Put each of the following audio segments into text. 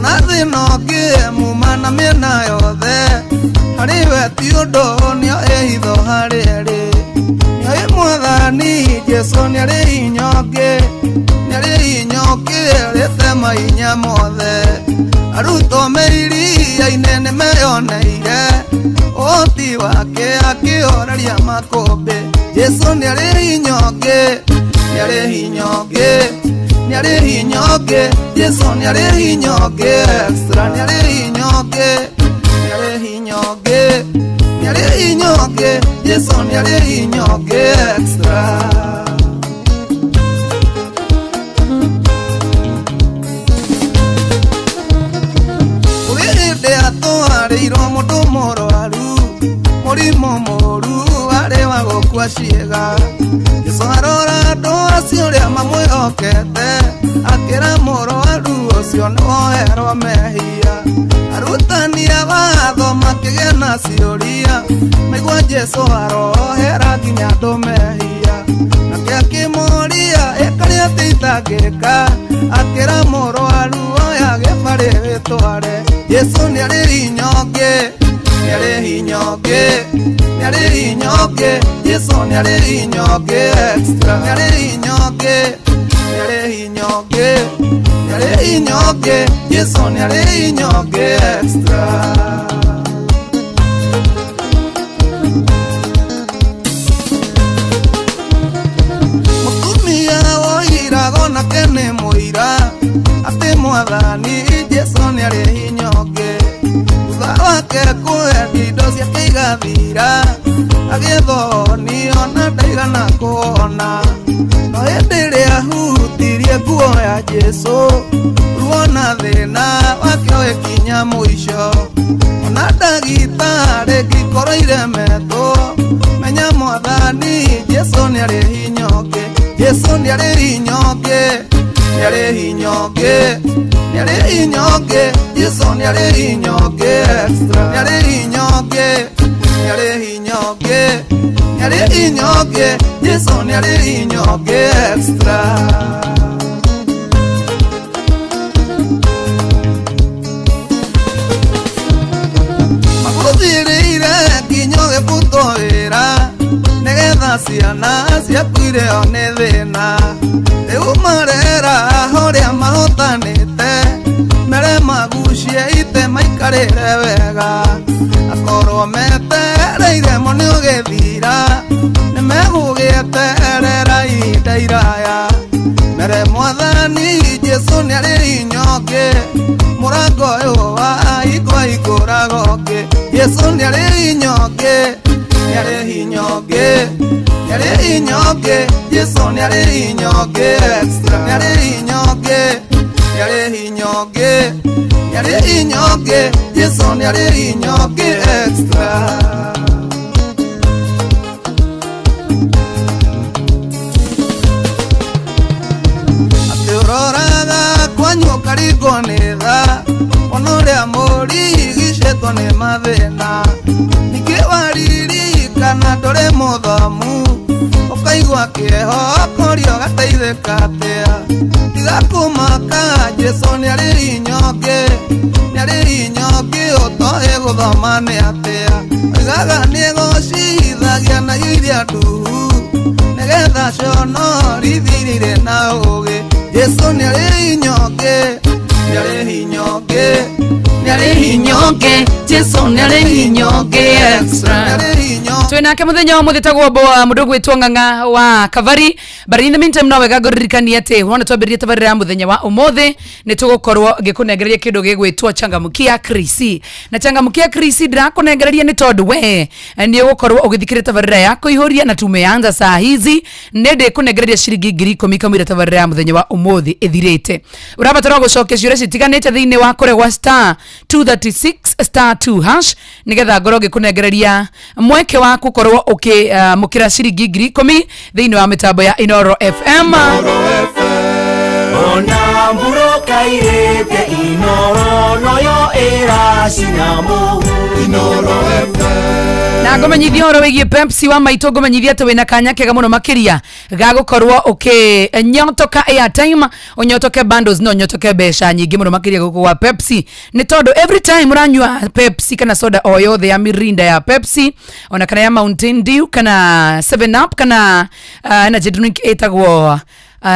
Ona thĩna ũngĩ muma na mĩena yothe, harĩ we ti ũndũ, nĩo ĩhitho harĩ erĩ. Nĩoĩ Mwathani Jesũ nĩarĩ hinya ũngĩ, nĩarĩ hinya ũngĩ ũrĩte mahinya mothe. Arutwo me iria-inĩ nĩmeyoneire ũhoti wake akĩhoreria makũmbĩ. Jesũ nĩarĩ hinya ũngĩ, nĩarĩ hinya ũngĩ, nĩarĩ hinya ũngĩ. Jesũ nĩarĩ hinya ũngĩ extra, nĩarĩ hinya ũngĩ, nĩarĩ hinya ũngĩ, nĩarĩ hinya ũngĩ. Jesũ nĩarĩ hinya ũngĩ extra. Kũrĩ hĩndĩ atwarĩirwo mũndũ mũrwaru mũrimũ mũru warĩ wa gũkua ciĩga. Jesũ arora andũ acio ũrĩa mamwĩhokete, akĩra mũrwaru ũcio nĩwoherwo mehia. Arutani a watho makĩgĩa na ciũria, maigua Jesũ arohera nginya andũ mehia. Nake akĩmoria ĩkarĩa atĩ itangĩka, akĩra mũrwaru oya gĩbarĩ wĩtware. Jesũ nĩarĩ hinya ũngĩ, nĩarĩ hinya ũngĩ, nĩarĩ hinya ũngĩ. Jesũ nĩarĩ hinya ũngĩ extra, nĩarĩ hinya ũngĩ, nĩarĩ hinya ũngĩ, nĩarĩ hinya ũngĩ. Jesũ nĩarĩ hinya ũngĩ extra. Mũtumia woiraga onake nĩ mũira atĩ Mwathani Jesũ nĩarĩ hinya ũngĩ. Thutha wake kwendia indo ciake igathira, agĩthonio na ndaigana kuona. No hĩndĩ ĩrĩa ahutirie nguo ya Jesũ, ruo na thĩna wake ũgĩkinya mũico. Ona ndagĩtarĩ ngĩkorwo iremetwo, menya Mwathani Jesũ nĩarĩ hinya ũngĩ. Jesũ nĩarĩ hinya ũngĩ, nĩarĩ hinya ũngĩ, nĩarĩ hinya ũngĩ. Jesũ nĩarĩ hinya ũngĩ extra, nĩarĩ hinya ũngĩ, nĩarĩ hinya ũngĩ, nĩarĩ hinya ũngĩ. Jesũ nĩarĩ hinya ũngĩ extra. Magũthirĩire nginya ũgĩbutwo wĩra, nĩgetha ciana ciaku irĩo nĩ thĩna. Rĩu marera ũrĩa mahotanĩte, mere magucie ite maikarĩre wega. Akorwo metereire mo nĩ ũgĩthira, nĩmegũgĩeterera ihinda iraya. Mere Mwathani Jesũ nĩarĩ hinya ũngĩ, mũrango ũyũ wa hingo ahingũraga ũngĩ. Jesũ nĩarĩ hinya ũngĩ, nĩarĩ hinya ũngĩ, nĩarĩ hinya ũngĩ. Jesũ nĩarĩ hinya ũngĩ extra, nĩarĩ hinya ũngĩ, nĩarĩ hinya ũngĩ, nĩarĩ hinya ũngĩ. Jesũ nĩarĩ hinya ũngĩ extra. Atĩ ũroraga kwanyu ũkaringwo nĩ tha, ona ũrĩa mũrigicĩtwo nĩ mathĩna. Ningĩ waririkana ndũrĩ mũthomu, ũkaigua kĩeho ũkoria ũgateithĩka atĩa. Tiga kũmaka, Jesũ nĩarĩ hinya ũngĩ, nĩarĩ hinya ũngĩ ũtoĩ gũthoma nĩ atĩa. Oigaga nĩegocithagia na iria nduhu, nĩgetha conorithie irĩ na ũũgĩ. Jesũ nĩarĩ hinya ũngĩ, nĩarĩ hinya ũngĩ, nĩarĩ hinya ũngĩ. Jesũ nĩarĩ hinya ũngĩ extra, nĩarĩ hinya. Twĩ nake muthenya wa muthĩ tagwo mũndũ ũgwĩtwo Ng'ang'a wa Kavari. But in the meantime, no wega ngũririkanie atĩ wona twambĩrĩria tabarĩra ya mũthenya wa ũmũthĩ, nĩ tũgũkorwo ngĩkũnengereria kĩndũ gĩgwĩtwo Changamkia Krisi. Na Changamkia Krisi ndĩrakũnengereria nĩ tondũ we nĩ ũgũkorwo ũgĩthikĩrĩria tabarĩra ya kũihũria na tumeanza saa hizi. Nĩ ndĩkũnengereria ciringi 10,000 kamũira tabarĩra ya mũthenya wa ũmũthĩ ĩthirĩte. Ũrabatara gũcokia ciũria citiganĩte thĩinĩ wa kũregwa *236*2# nĩgetha ngorwo ngĩkũnengereria mweke wa gũkorwo ũkĩamũkĩra ciringi 10,000 thĩinĩ wa mĩtambo ya Inoro FM. Ona mburoka irĩte Inoro noyo ĩra. ĩracina mũhu. Inoro FM. Na ngũmenyithia ũhoro wĩgiĩ Pepsi wa maitũ, ngũmenyithia atĩ wĩna kanya kega mũno makĩria ga gũkorwo ũkĩnyotoka airtime, ũnyotoke bundles na ũnyotoke mbeca nyingĩ mũno makĩria gũkũ gwa Pepsi, nĩ tondũ every time ũranyua Pepsi kana soda o yothe ya Mirinda, ya Pepsi, ona kana ya Mountain Dew, kana 7 Up, kana energy drink ĩtagwo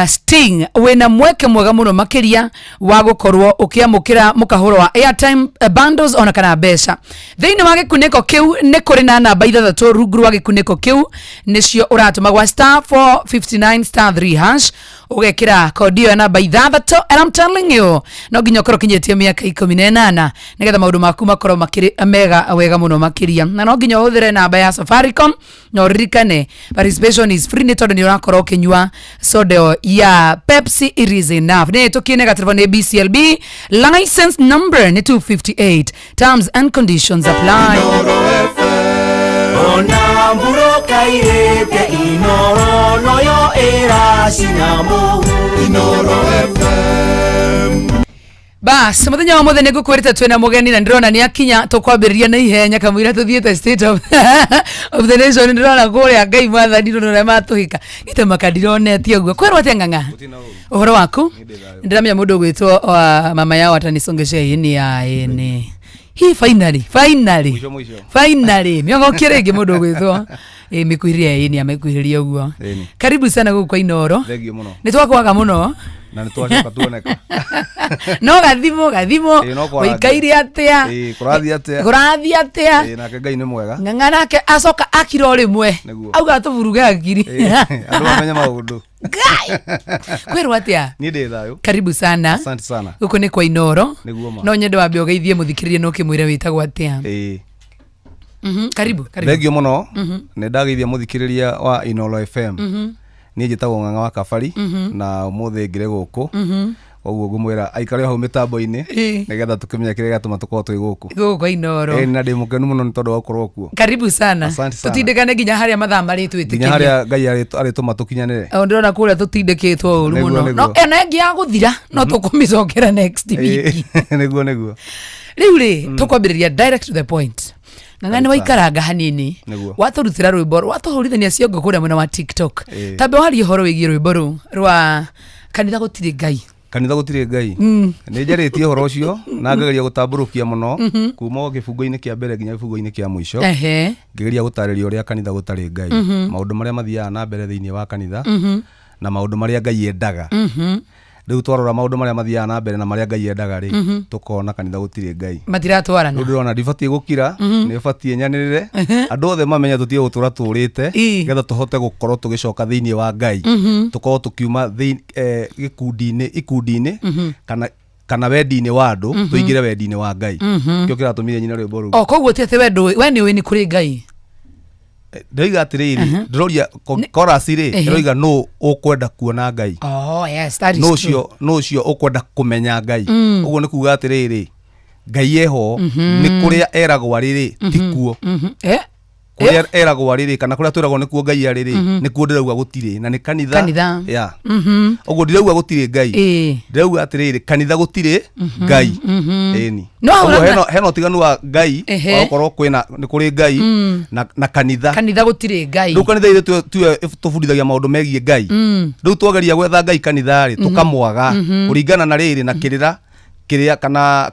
Sting, wĩna mweke mwega mũno makĩria wa gũkorwo ũkĩamũkĩra mũkahũro wa airtime, bundles ona kana mbeca. Thĩinĩ wa gĩkunĩko kĩu nĩ kũrĩ na namba ithathatũ rungu rwa gĩkunĩko kĩu, nĩcio ũratũma gwa star 459 star 3 hash, ũgekĩra kodi ĩyo ya namba ithathatũ. And I'm telling you, no nginya ũkorwo ũkinyĩtie mĩaka 18 nĩgetha maũndũ maku makorwo makĩrĩ mega wega mũno makĩria, na no nginya ũhũthĩre namba ya Safaricom. Na ũririkane participation is free, nĩ tondũ nĩ ũrakorwo ũkĩnyua soda ĩyo ya Pepsi. It is enough. Nĩ tũkĩne gaterebo nĩ BCLB license number nĩ 258. Terms and conditions apply. Inoro FM. Ona mburoka irĩte, Inoro noyo ĩracina mũhu. Inoro FM. Bas, muthenya wa muthe nĩ ngũkwĩrĩte twĩna mũgeni na ndĩrona nĩ akinya. Tũkwambĩrĩria na ihenya kamũira tũthiĩte State of the Nation. Ndĩrona kũrĩa Ngai mwathani rũrũ ũrĩa matũhika gĩte makandironetie ũguo kwĩrwo atĩa. Ng'ang'a, ũhoro waku? Ndĩramenya mũndũ ũgwĩtwo mama yao atanisongesha ini ya ini hi. Finally, finally. Mwisho, mwisho. Finally mĩongo rĩngĩ mũndũ ũgwĩtwo mĩkuhĩrĩria ini amĩkuhĩrĩria ũguo. Ĩni. Karibu sana gũkũ kwa Inoro. Thengio mũno. Nĩ twakwaga mũno. Na nĩ twacoka tuoneka. No gathimå gathimå. Ĩĩ, no kwarangia. Wĩikaire atĩa? Ĩĩ, kũrathiĩ atĩa? Kũrathiĩ atĩa? Ĩĩ, nake Ngai nĩ mwega. Ng'ang'a nake acoka akira o rĩmwe. Nĩguo. Auga tũburuge hakiri. Ĩĩ, andũ mamenye maũndũ. Ngai, kwĩrwo atĩa? Niĩ ndĩ thayũ. Karibu sana. Asante sana. Gũkũ nĩ kwa Inoro. Nĩguo ma. No nyende wambe ũgeithie mũthikĩrĩrie na ũkĩmwĩre wĩtagwo atĩa. Ĩĩ. Karibu, karibu. Thengio mũno. Nĩ ndageithia mũthikĩrĩria wa Inoro FM. Niĩ njĩtagwo Ng'ang'a wa Kabari na ũmũthĩ ngĩrĩ gũkũ, koguo ngũmwĩra aikare o hau mĩtambo-inĩ nĩgetha tũkĩmenye kĩrĩa gĩatũma tũkorwo twĩ gũkũ. Gũkũ kwa Inoro. Ĩĩ, na ndĩ mũkenu mũno nĩ tondũ wa gũkorwo kuo. Karibu sana. Asante sana. Tũtindĩkane nginya harĩa mathaa marĩ Nginya twĩtĩkĩrie. harĩa Ngai arĩtũma tũkinyanĩre. O ndĩrona kũrĩa tũtindĩkĩtwo ũru Nĩguo, mũno. nĩguo. No ĩno ĩngĩ ya gũthira no tũkũmĩcokera next week. Ĩĩ, nĩguo nĩguo. Rĩu rĩ, tũkwambĩrĩria direct to the point. Ng'ang'a, nĩ waikaranga hanini. Nĩguo. Watũrutĩra rwĩmbo, watũhũrithania ciongo kũrĩa mwena wa TikTok. Ĩĩ. Tambe warie ũhoro wĩgiĩ rwĩmbo rũu rwa kanitha gũtirĩ Ngai. Kanitha gũtirĩ Ngai, nĩ njarĩtie ũhoro ũcio na ngageria gũtambũrũkia mũno kuma o kĩbungo-inĩ kĩa mbere nginya kĩbungo-inĩ kĩa mũico, ngĩgeria gũtarĩria ũrĩa kanitha gũtarĩ Ngai, maũndũ marĩa mathiaga na mbere thĩinĩ wa kanitha na maũndũ marĩa Ngai endaga. Rĩu twarora maũndũ marĩa mathiaga na mbere na marĩa Ngai endaga rĩ, tũkona kanitha gũtirĩ Ngai. Matiratwarana. Rĩu ndĩrona ndibatiĩ gũkira, nĩ batiĩ nyanĩrĩre andũ othe mamenye tũtige gũtũra tũrĩte, nĩgetha tũhote gũkorwo tũgĩcoka thĩinĩ wa Ngai, tũkorwo tũkiuma gĩkundi-inĩ, ikundi-inĩ kana wendi-inĩ wa andũ, tũingĩre wendi-inĩ wa Ngai. Kĩo kĩratũmire nyine rwĩmbo rũu. O koguo ti atĩ we ndũĩ, we nĩ ũĩ nĩ kũrĩ Ngai? Ndĩroiga atĩrĩrĩ, ndĩroria chorus rĩ, ĩroiga nũ ũkwenda kuona Ngai. Oh yes, that is Nũ true. ũcio, nũ ũcio ũkwenda kũmenya Ngai. Ũguo nĩ kuga atĩrĩrĩ, Ngai eho, nĩ kũrĩa eragwo arĩ rĩ, tikuo. Kũrĩa eragwo arĩ rĩ, kana kũrĩa twĩragwo nĩkuo Ngai arĩ rĩ, nĩkuo ndĩrauga gũtirĩ, na nĩ kanitha. Kanitha. Ya, ũguo ndirauga gũtirĩ Ngai, ndĩrauga atĩrĩrĩ, kanitha gũtirĩ Ngai, ĩni. No, Ũguo hena ũtiganu wa Ngai, wa gũkorwo kwĩna nĩ kũrĩ Ngai na kanitha. Kanitha gũtirĩ Ngai. Rĩu kanitha ithuĩ tuwe tũbundithagia maũndũ megiĩ Ngai. Rĩu twageria gwetha Ngai kanitha rĩ, tũkamwaga kũringana na rĩrĩ na kĩrĩra kĩrĩa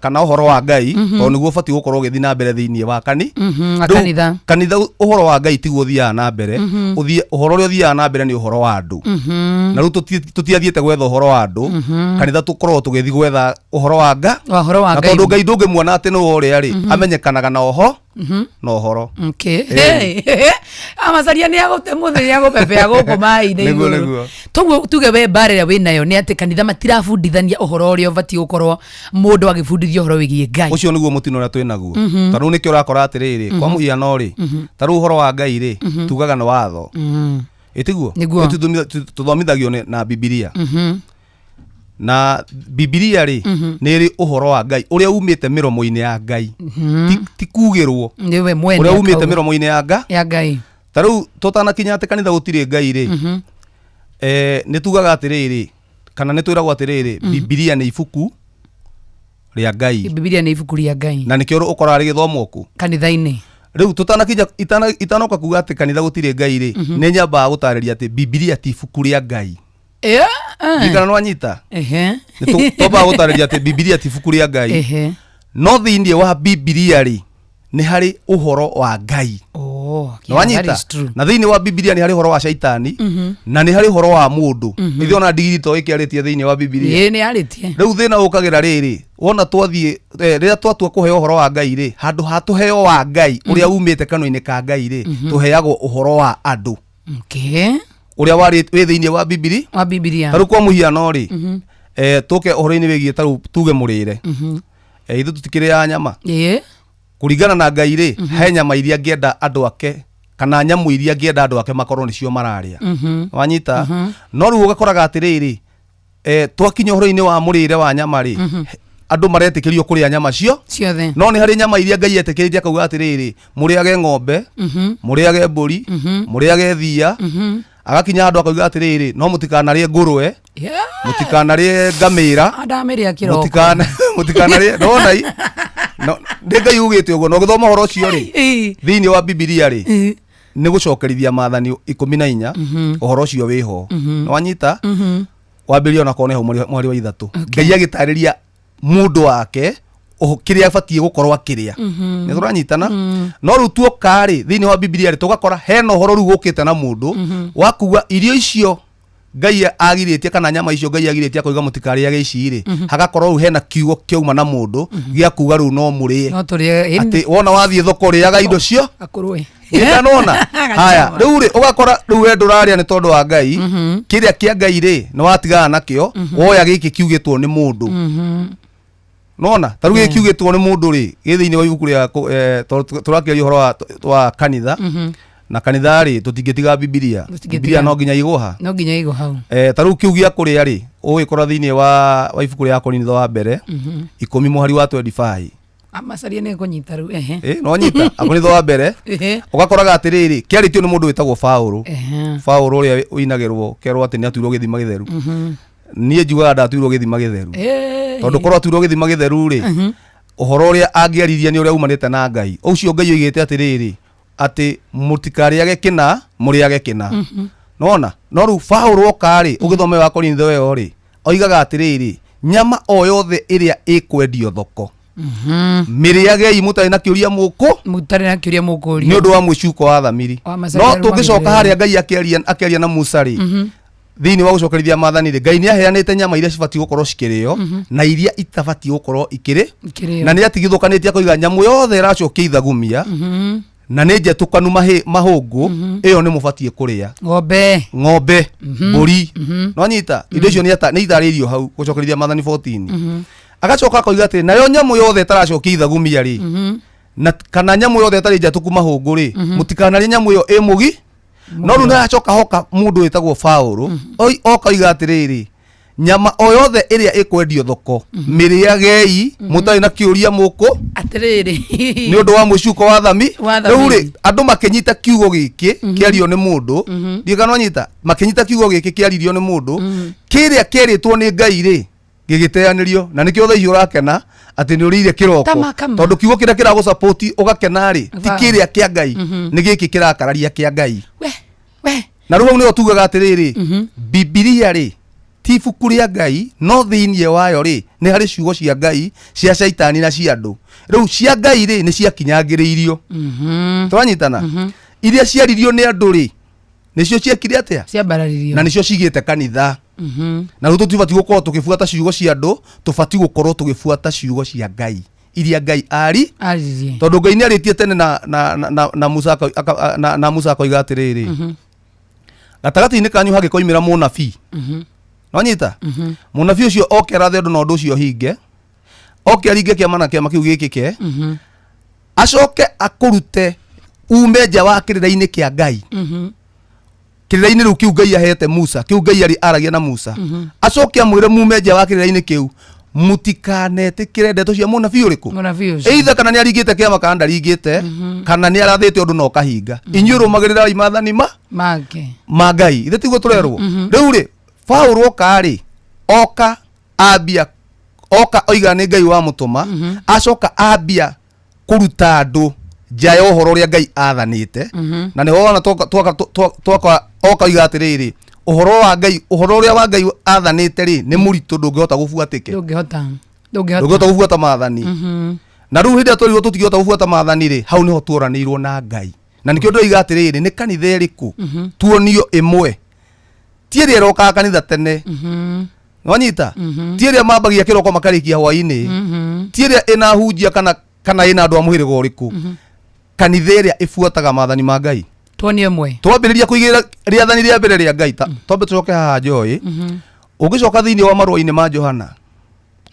kana ũhoro wa Ngai, tondũ nĩguo ũbatiĩ gũkorwo ũgĩthiĩ na mbere thĩinĩ wa kani wa Rĩu, kanitha. Kanitha ũhoro wa Ngai tiguo ũthiaga na mbere. Ũthiĩ ũhoro ũrĩa ũthiaga na mbere nĩ ũhoro wa andũ, na rĩu tũtiathiĩte gwetha ũhoro wa andũ kanitha, tũkoragwo tũgĩthiĩ gwetha ũhoro wa nga Wa ũhoro wa na Ngai. tondũ Ngai ndũngĩmuona atĩ nĩwe ũrĩa rĩ, amenyekanaga na ũho na ũhoro. Okay. Amacaria nĩ agũte mũthĩ nĩ agũbebea gũkũ maĩ-inĩ Nĩguo, igũrũ. nĩguo. Toguo tuge we mbara ĩrĩa wĩnayo nĩ atĩ kanitha matirabundithania ũhoro ũrĩa ũbatiĩ gũkorwo mũndũ agĩbundithio ũhoro wĩgiĩ Ngai. Ũcio nĩguo mũtino ũrĩa twĩ naguo. Ta rĩu nĩkĩo ũrakora atĩrĩrĩ, kwa mũhiano rĩ, ta rĩu ũhoro wa Ngai rĩ, tugaga nĩ watho, ĩtiguo? Nĩguo. Tũthomithagio na Bibilia, na Bibilia rĩ, nĩ ĩrĩ ũhoro wa Ngai ũrĩa umĩte mĩromo-inĩ ya Ngai. Ti kugĩrwo. Nĩwe mwene Ũrĩa umĩte akauga. mĩromo-inĩ ya nga Ya Ngai. Ta rĩu tũtanakinya atĩ kanitha gũtirĩ Ngai rĩ, nĩ tugaga atĩrĩrĩ, kana nĩ twĩragwo atĩrĩrĩ, Bibilia nĩ ibuku Rĩa Ngai. Bibilia nĩ ibuku rĩa Ngai. Na nĩkĩo ũkoraga rĩgĩthomwo kũ? Kanitha-inĩ. Rĩu tũtanakinya itanoka kuga atĩ kanitha gũtirĩ Ngai rĩ, nĩ nyambaga gũtarĩria atĩ Bibilia ti ibuku rĩa Ngai. Ndikana nĩwanyita? Ehe. Twambaga gũtarĩria atĩ Bibilia ti ibuku rĩa Ngai. No thĩinĩ wa Bibilia rĩ, nĩ harĩ ũhoro wa Ngai. Oh, yeah, that Nĩwanyita? is true. Na thĩinĩ wa Bibilia nĩ harĩ ũhoro wa Shaitani, na nĩ harĩ ũhoro wa mũndũ. Ithuĩ ona ndigiri to ĩkĩarĩtie thĩinĩ wa Bibilia. Ĩĩ, nĩ yarĩtie. Rĩu thĩna ũkagĩra rĩrĩ, wona twathiĩ rĩrĩa twatua kũheo ũhoro wa Ngai rĩ, handũ ha tũheo wa Ngai ũrĩa umĩte kanua-inĩ ka Ngai rĩ, tũheagwo ũhoro wa andũ. Okay. Ũrĩa warĩ wĩ thĩinĩ wa Bibilia. Wa Bibilia. Ta rĩu kwa mũhiano rĩ, tũke ũhoro-inĩ wĩgiĩ ta rĩu tuge mũrĩre. Ithuĩ tũtikĩrĩaga nyama. Ĩĩ. Kũringana na Ngai rĩ, he nyama iria angĩenda andũ ake kana nyamũ iria angĩenda andũ ake makorwo nĩcio mararĩa. Wanyita? No rĩu ũgakoraga atĩrĩrĩ, twakinya ũhoro-inĩ wa mũrĩre wa nyama rĩ, andũ maretĩkĩrio kũrĩa nyama cio ciothe. No nĩ harĩ nyama iria Ngai etĩkĩrĩtie akauga atĩrĩrĩ, mũrĩage ng'ombe, mũrĩage mbũri, mũrĩage thiia. Agakinya handũ akauga atĩrĩrĩ, no mũtikanarĩe ngũrwe, mũtikanarĩe ngamĩra, Andamĩrĩa kĩroko. Mũtikanarĩe nona i. No, nĩ Ngai ugĩte ũguo, na ũgĩthoma ũhoro ũcio rĩ, thĩinĩ wa Bibilia rĩ, nĩ gũcokerithia maathani 14, ũhoro ũcio wĩho. Nĩwanyita? Wambĩrĩria ona korwo nĩ hau mweri wa 3. Ngai agĩtarĩria mũndũ wake kĩrĩa abatiĩ gũkorwo akĩrĩa. Nĩ tũranyitana? No rĩu tuoka rĩ, thĩinĩ wa Bibilia rĩ, tũgakora hena ũhoro rĩu ũkĩte na mũndũ wa kuga irio icio Ngai agirĩtie kana nyama icio Ngai agirĩtie akoiga mũtikarĩage ici rĩ, hagakorwo rĩu hena kiugo kĩauma na mũndũ gĩa kuga rĩu no mũrĩe. No tũrĩe. Atĩ wona wathiĩ thoko ũrĩaga indo cio. Akũrũe. Nona? Haya, rĩu rĩ ũgakora rĩu we ndũrarĩa nĩ tondũ wa Ngai. Kĩrĩa kĩa Ngai rĩ, nĩ watigana nakĩo, woya gĩkĩ kiugĩtwo nĩ mũndũ. Nona? Ta rĩu gĩkĩ kiugĩtwo nĩ mũndũ rĩ, gĩ thĩinĩ wa ibuku rĩa tondũ tũrakĩaria ũhoro wa kanitha. Na kanitha rĩ, tũtingĩtiga Bibilia. Tũtingĩtiga. Bibilia no nginya igwo ha? No nginya igwo hau. Ta rĩu kĩu gĩa kũrĩa rĩ, ũgĩkora thĩinĩ wa ibuku rĩa Akorintho wa mbere, 10 mũhari wa 25. Amacaria nĩ kũnyita rĩu, ehe. No nyita. Akorintho wa mbere, ũgakoraga atĩrĩrĩ, kĩarĩtio nĩ mũndũ wĩtagwo Paũlũ. Paũlũ ũrĩa ũinagĩrwo kerwo atĩ nĩ atuirwo gĩthima gĩtheru. Niĩ njugaga ndatuirwo gĩthima gĩtheru. Tondũ korwo atuirwo gĩthima gĩtheru rĩ, ũhoro ũrĩa angĩaririe nĩ ũrĩa umanĩte na Ngai. Ũcio Ngai oigĩte atĩrĩrĩ, atĩ mũtikarĩage kĩna, mũrĩage kĩna. Nona? No rĩu Paũlũ oka rĩ, ũgĩthome wa Korintho ĩyo rĩ, oigaga atĩrĩrĩ, nyama o yothe ĩrĩa ĩkwendio thoko, mĩrĩagei mũtarĩ na kĩũria mũkũ, Mũtarĩ na kĩũria mũkũrio. Nĩ ũndũ wa mwĩcuko wa thamiri. Wa macaria No rĩu tũngĩcoka magĩrĩire. harĩa Ngai akĩaria na Musa rĩ, thĩinĩ wa gũcokerithia maathani rĩ, Ngai nĩ aheanĩte nyama iria cibatiĩ gũkorwo cikĩrĩo na iria itabatiĩ gũkorwo ikĩrĩ. Ikĩrĩo. Na nĩ atigithũkanĩtie akoiga nyamũ yothe ĩracokia ithagumia na nĩ njetũkanu mahũngũ, ĩyo nĩ mũbatiĩ kũrĩa. Ng'ombe. Ng'ombe, mbũri. No nyita, indo icio nĩ itarĩirio hau gũcokerithia maathani 14. Agacoka akoiga atĩ nayo nyamũ yothe ĩtaracokia ithagumia rĩ, na kana nyamũ yothe ĩtarĩ njatũku mahũngũ rĩ, mũtikanarĩe nyamũ ĩyo ĩ mũgi. No rĩu nĩaracoka hoka mũndũ wĩtagwo Paũlũ, oka oiga atĩrĩrĩ, nyama o yothe ĩrĩa ĩkwendio thoko, mĩrĩagei mũtarĩ na kĩũria mũkũ. Atĩrĩrĩ. Nĩ ũndũ wa mũcuko wa thami. Wa thamiri. Rĩu rĩ, andũ makĩnyita kiugo gĩkĩ kĩario nĩ mũndũ, ndiũĩ kana wanyita, makĩnyita kiugo gĩkĩ kĩaririo nĩ mũndũ, kĩrĩa kĩerĩtwo nĩ Ngai rĩ, gĩgĩteanĩrio, na nĩkĩo thaa ici ũrakena atĩ nĩ ũrĩire kĩroko. Kama, kama. Tondũ kiugo kĩrĩa kĩragũsupport ũgakena rĩ, ti Wa. kĩrĩa kĩa Ngai, nĩ gĩkĩ kĩrakararia kĩa Ngai. We, we. Na rĩu hau nĩho tugaga atĩrĩrĩ, Bibilia rĩ, ti ibuku rĩa Ngai, no thĩinĩ wayo rĩ, nĩ harĩ ciugo cia Ngai, cia Shaitani na cia andũ. Rĩu cia Ngai rĩ, nĩ ciakinyangĩrĩirio. Tũranyitana? Iria ciaririo nĩ andũ rĩ, nĩcio ciekire atĩa? Ciambararirio. Na nĩcio cigĩte kanitha. Na rĩu tũtibatiĩ gũkorwo tũgĩbuata ciugo cia andũ, tũbatiĩ gũkorwo tũgĩbuata ciugo cia Ngai. Iria Ngai ari. Aririe. Tondũ Ngai nĩ arĩtie tene na Musa akoiga atĩrĩrĩ. Gatagatĩ-inĩ kanyu hangĩkoimĩra mũnabii. Nĩwanyita? Mũnabii ũcio oke arathe ũndũ na ũndũ ũcio ũhinge. Oke aringe kĩama na kĩama kĩu gĩkĩke. Acoke akũrute ume nja wa kĩrĩra-inĩ kĩa Ngai. Kĩrĩra-inĩ rĩu kĩu Ngai ahete Musa, kĩu Ngai aragia na Musa. Acoke amwĩre mume nja wa kĩrĩra-inĩ kĩu, mũtikanetĩkĩre ndeto cia mũnabii ũrĩkũ? Mũnabii ũcio. Either kana nĩ aringĩte kĩama kana ndaringĩte, kana nĩ arathĩte ũndũ na ũkahinga. Inyuĩ rũmagĩrĩrai maathani Make. ma Ngai. Ithe tiguo tũrerwo. Rĩu rĩ, Paũlũ oka rĩ, oka ambia Oka oiga nĩ Ngai wamũtũma, acoka ambia kũruta andũ nja ya ũhoro ũrĩa Ngai athanĩte. Na nĩho wona twoka oka oiga atĩrĩrĩ, ũhoro wa Ngai, ũhoro ũrĩa wa Ngai athanĩte rĩ, nĩ mũritũ, ndũngĩhota gũbuatĩke. Ndũngĩhota, ndũngĩhota. Ndũngĩhota gũbuata maathani. Na rĩu hĩndĩ ĩrĩa twerirwo tũtingĩhota gũbuata maathani rĩ, hau nĩho tuoranĩirwo na Ngai. Na nĩkĩo ndĩroiga atĩrĩrĩ, nĩ kanitha ĩrĩkũ tuonio ĩmwe, ti ĩrĩa ĩrokaga kanitha tene, wanyita, ti ĩrĩa mambagia kĩroko makarĩkia hwainĩ, ti ĩrĩa ĩnahunjia kana ĩna andũ a mũhĩrĩga ũrĩkũ, kanitha ĩrĩa ĩbuataga maathani ma Ngai. Tuonio ĩmwe. Twambĩrĩria kũigĩrĩra rĩathani rĩa mbere rĩa Ngai, ta twambe tũcoke haha njoĩ. Ũngĩcoka thĩinĩ wa marũa-inĩ ma Johana,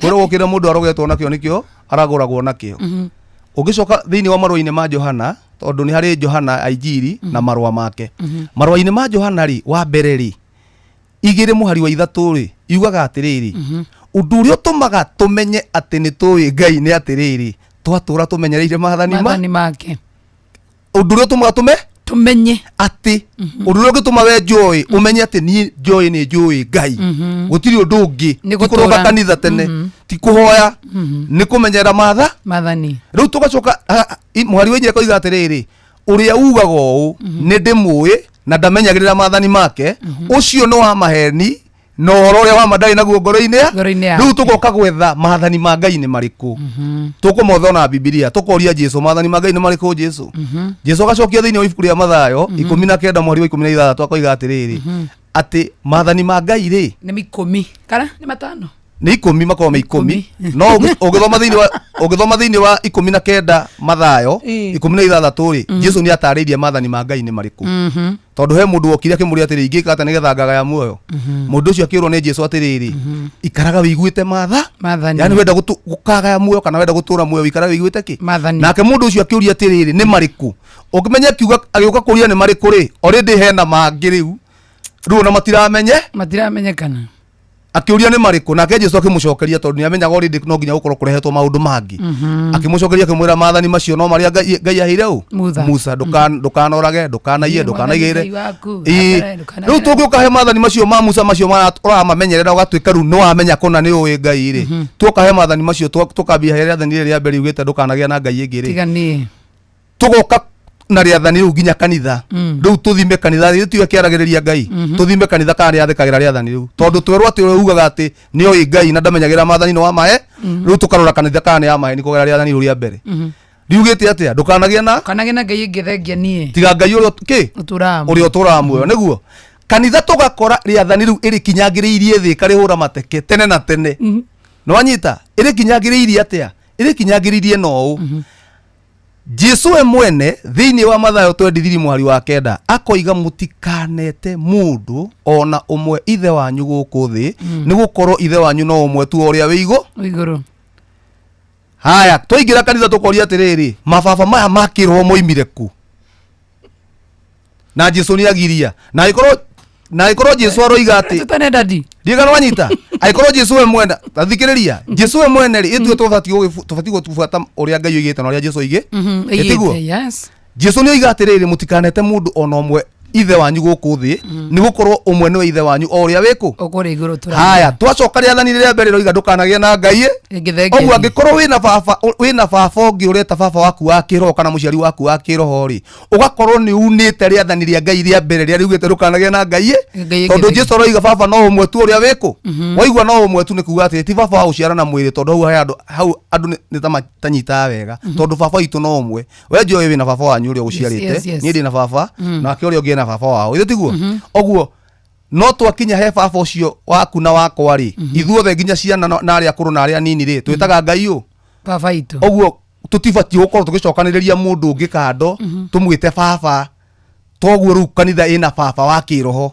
kũrĩa gũkĩra mũndũ arogetwo nakĩo nĩkĩo aragũragwo nakĩo. Ũngĩcoka thĩinĩ wa marũa-inĩ ma Johana, tondũ nĩ harĩ Johana Ainjiri na marũa make, marũa-inĩ ma Johana rĩ, wa mbere rĩ, 2 mũhari wa 3 rĩ, yugaga atĩrĩrĩ, ũndũ ũrĩa ũtũmaga tũmenye atĩ nĩ tũĩ Ngai nĩ atĩrĩrĩ, twatũra tũmenyereire maathani ma maathani make. Ũndũ ũrĩa ũtũmaga tũme tũmenye atĩ ũndũ ũrĩa ũngĩtũma we njũĩ ũmenye atĩ niĩ njũĩ nĩ njũĩ Ngai, gũtirĩ ũndũ ũngĩ. Nĩ ti kũroka gũtũũra. kanitha tene, ti kũhoya, nĩ kũmenyerera matha maathani. Rĩu tũgacoka mũhari wa 4 koiga atĩrĩrĩ, ũrĩa ugaga ũũ, nĩ ndĩmũĩ, na ndamenyagĩrĩra maathani make, ũcio nĩ wa maheni, na ũhoro ũrĩa wa ma ndarĩ naguo ngoro-inĩ Ngoro-inĩ yake. Rĩu tũgoka gwetha maathani ma Ngai nĩ marĩkũ. Tũkũmotha ona Bibilia, tũkoria Jesu, maathani ma Ngai nĩ marĩkũ, Jesu? Jesu agacokia thĩinĩ wa ibuku rĩa Mathayo 19 mũhari wa 16, akoiga atĩrĩrĩ, atĩ maathani ma Ngai rĩ Nĩ 10 kana nĩ 5? Nĩ 10, makorwo me 10. No ũngĩthoma thĩinĩ wa 19 Mathayo 16 rĩ, Jesu nĩ atarĩirie maathani ma Ngai nĩ marĩkũ, tondũ he mũndũ wokire akĩmũria atĩrĩ, ingĩka atĩa nĩgetha ngagaya muoyo? Mũndũ ũcio akĩũrwo nĩ Jesu atĩrĩrĩ, ikaraga wĩiguĩte matha Maathani. Yani wenda gũkagaya muoyo kana wenda gũtũra muoyo, wikaraga wĩiguĩte kĩ? Maathani. Nake mũndũ ũcio akĩũria atĩrĩrĩ, nĩ marĩkũ? Ũngĩmenya kiuga agĩũka kũria nĩ marĩkũ rĩ, already hena mangĩ rĩu ona matiramenye. Matiramenyekana. Akĩũria nĩ marĩkũ, nake Jesu akĩmũcokeria, tondũ nĩ amenyaga already no nginya gũkorwo kũrehetwo maũndũ mangĩ, akĩmũcokeria akĩmwĩra maathani macio no marĩa Ngai aheire ũ? Musa. Musa, ndũkanorage, ndũkanaiye, Ĩĩ, ndũkanaigĩrĩre. Mwathani Ngai waku, Ĩĩ. ndũkanare- Rĩu tũngĩũka he maathani macio ma Musa macio ũramamenyerera, ũgatuĩka rĩu nĩ wamenya kũna nĩ ũĩ Ngai rĩ, tuoka he maathani macio, tũkambia he rĩathani rĩrĩ rĩa mbere riugĩte ndũkanagĩa na ngai ĩngĩ rĩ, Tiga niĩ. Tũgoka na rĩathani rĩu nginya kanitha. Rĩu tũthime kanitha rĩ, tiwe kĩaragĩrĩria Ngai, tũthime kanitha kana nĩyathĩkagĩra rĩathani rĩu, tondũ twerwo atĩ ũrĩa ugaga atĩ nĩ oĩ Ngai na ndamenyagĩrĩra maathani nĩ wa mahe. Rĩu tũkarora kanitha kana nĩ ya maheni kũgera rĩathani rĩu rĩa mbere riugĩte atĩa, ndũkanagĩe na Kanagĩa na ngai ĩngĩ thengia niĩ. Tiga Ngai ũrĩa kĩ ũtũraga ũrĩa ũtũraga muoyo. Nĩguo kanitha tũgakora rĩathani rĩu ĩrĩkinyangĩrĩirie thĩ, ĩkarĩhũra mateke tene na tene. Nĩwanyita ĩrĩkinyangĩrĩirie atĩa? Ĩrĩkinyangĩrĩirie na ũũ, Jesu we mwene thĩinĩ wa Mathayo 23 mũhari wa 9 akoiga, mũtikanete mũndũ ona ũmwe ithe wanyu gũkũ thĩ, nĩ gũkorwo ithe wanyu no ũmwe tu, o ũrĩa wĩ igũ igũrũ. Haya, twaingĩra kanitha tũkoria atĩrĩrĩ, mababa maya ma kĩroho moimire kũ? Na Jesu nĩ agiria, na angĩkorwo Jesu aroiga atĩ Tũtane dadi. Ndigana wanyita, angĩkorwo Jesu we mwene, tathikĩrĩria, Jesu we mwene rĩ, ithuĩ tũbatiĩ gũbuata ũrĩa Ngai oigĩte na ũrĩa Jesu oigĩ. Ĩtiguo? Yes. Jesu nĩ oiga atĩrĩrĩ, mũtikanete mũndũ ona ũmwe ithe wanyu gũkũ thĩ, nĩ gũkorwo ũmwe nĩwe ithe wanyu, o ũrĩa wĩkũ ũkũrĩa igũrũ tũraga. Haya, twacoka rĩathani rĩrĩa mbere rĩroiga ndũkanagĩe na ngai ĩngĩ thengia ũguo niĩ. Angĩkorwo wĩna baba ũngĩ ũreta baba waku wa kĩroho kana mũciari waku wa kĩroho rĩ, ũgakorwo nĩ unĩte rĩathani rĩa Ngai rĩa mbere rĩrĩa riugĩte ndũkanagĩe na ngai Ngai ĩngĩ tondũ thengia. Jesu aroiga baba no ũmwe tu ũrĩa wĩkũ. Waigua no ũmwe tu, nĩ kuga atĩ ti baba wa gũciara na mwĩrĩ, tondũ hau he andũ, hau andũ nĩ ta matanyitaga wega, tondũ baba witũ no ũmwe. We njoĩ wĩna baba wanyu ũrĩa ũgũciarĩte. Yes. Niĩ ndĩ na baba, nake ũrĩa ũngĩ ena baba wao, ithe tiguo? Ũguo no twakinya he baba ũcio waku na wakwa rĩ, ithuothe nginya ciana na arĩa akũrũ na arĩa anini rĩ, twĩtaga Ngai ũ? Baba itũ. Ũguo tũtibatiĩ gũkorwo tũgĩcokanĩrĩria mũndũ ũngĩ kando tũmwĩte baba. Toguo rĩu kanitha ĩna baba wa kĩroho,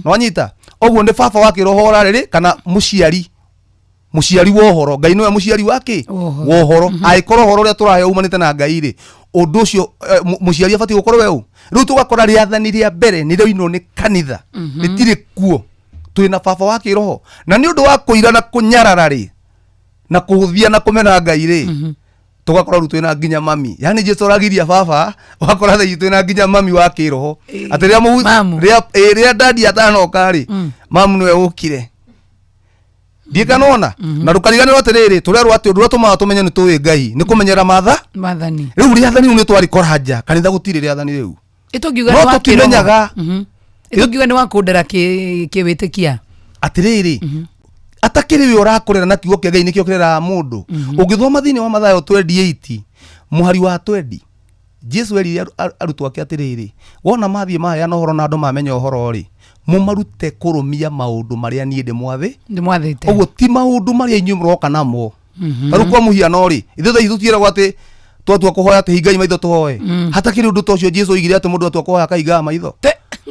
nĩwanyita? Ũguo nĩ baba wa kĩroho ũrarĩ rĩ, kana mũciari wa ũhoro. Ngai nĩwe mũciari wa kĩ? Wa ũhoro. Wa ũhoro. Angĩkorwo ũhoro ũrĩa tũraheo umanĩte na Ngai rĩ, ũndũ ũcio mũciari abatiĩ gũkorwo we ũ. Rĩu tũgakora rĩathani rĩa mbere nĩ rĩoinwo nĩ kanitha, rĩtirĩ kuo. Twĩna baba wa kĩroho, na nĩ ũndũ wa kũira na kũnyarara rĩ, na kũhũthia na kũmena Ngai rĩ, tũgakora rĩu twĩna nginya mami. Yani Jesu aragiria baba, ũgakora thaa ici twĩna nginya mami wa kĩroho, atĩ rĩrĩa Mamu. Rĩrĩa dadi atanoka rĩ, mamu nĩwe ũkire. Ndikanona na ndũkariganĩrwo atĩrĩrĩ, tũrerwo atĩ ũndũ ũrĩa tũmaga tũmenye nĩ tũĩ Ngai nĩ kũmenyera matha. Mathani. Rĩu rĩathani rĩu nĩ twarikora nja kanitha, gũtirĩ rĩathani rĩu. Ĩtũngiuga No nĩ wa kĩroho. tũtimenyaga. Ĩtũngiuga nĩ wa kũndera kĩwĩtĩkia. Atĩrĩrĩ, atakĩrĩ we ũrakũrera na kiugo kĩa Ngai nĩkĩo kĩreraga mũndũ. Ũngĩthoma thĩinĩ wa Mathayo 28 mũhari wa 20, Jesu erire arutwo ake atĩrĩrĩ, wona mathiĩ maheana ũhoro na andũ mamenya ũhoro rĩ, mũmarute kũrũmia maũndũ marĩa niĩ ndĩmwathĩ. Ndĩmwathĩte. Ũguo ti maũndũ marĩa inyuĩ mũroka namo. Ta rĩu kwa mũhiano rĩ, ithuĩ thaa ici tũtiĩragwo atĩ twatua kũhoya atĩ hingai maitho tũhoe. Hatakĩrĩ ũndũ ta ũcio Jesu oigire atĩ mũndũ atua kũhoya akahingaga maitho,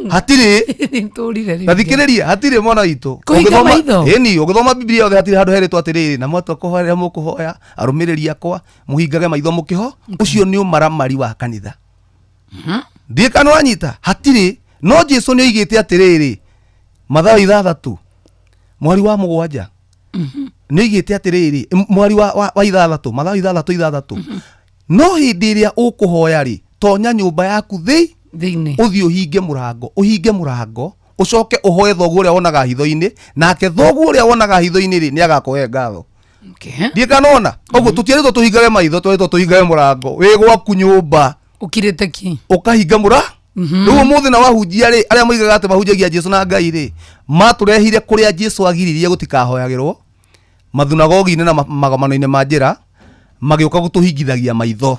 hatirĩ. Tũrire rĩngĩ. Na thikĩrĩria, hatirĩ mwana witũ. Kũhinga maitho? Ĩni, ũngĩthoma Biblia yothe hatirĩ handũ herĩtwo atĩrĩrĩ, na mwatua kũhoya, rĩrĩa mũkũhoya, arũmĩrĩri akwa, mũhingage maitho mũkĩho. Ũcio nĩ ũmaramari wa kanitha. Ndiĩ kana wanyita. Hatirĩ. No Jesu nĩ oigĩte atĩrĩrĩ, Mathayo 6 mweri wa 7, nĩ oigĩte atĩrĩrĩ, mweri wa 6, Mathayo 6:6, no hĩndĩ ĩrĩa ũkũhoya rĩ, tonya nyũmba yaku thĩ thĩinĩ, ũthiĩ ũhinge mũrango, ũhinge mũrango, ũcoke ũhoe thoguo ũrĩa wonaga hitho-inĩ, nake thoguo ũrĩa wonaga hitho-inĩ rĩ, nĩ agakũhe ngatho. Ndiĩ kana ona ũguo. Tũtiĩrĩtwo tũhingage maitho, twerĩtwo tũhingage mũrango wĩ gwaku nyũmba. Ũkirĩte ki. Ũkahinga mũra. Rĩu ũmũthĩ na wahunjia rĩ, arĩa moigaga atĩ mahunjagia Jesu na Ngai rĩ, matũrehire kũrĩa Jesu agiririe gũtikahoyagĩrwo mathunagogi-inĩ na magomano-inĩ ma njĩra, magĩũka gũtũhingithagia maitho.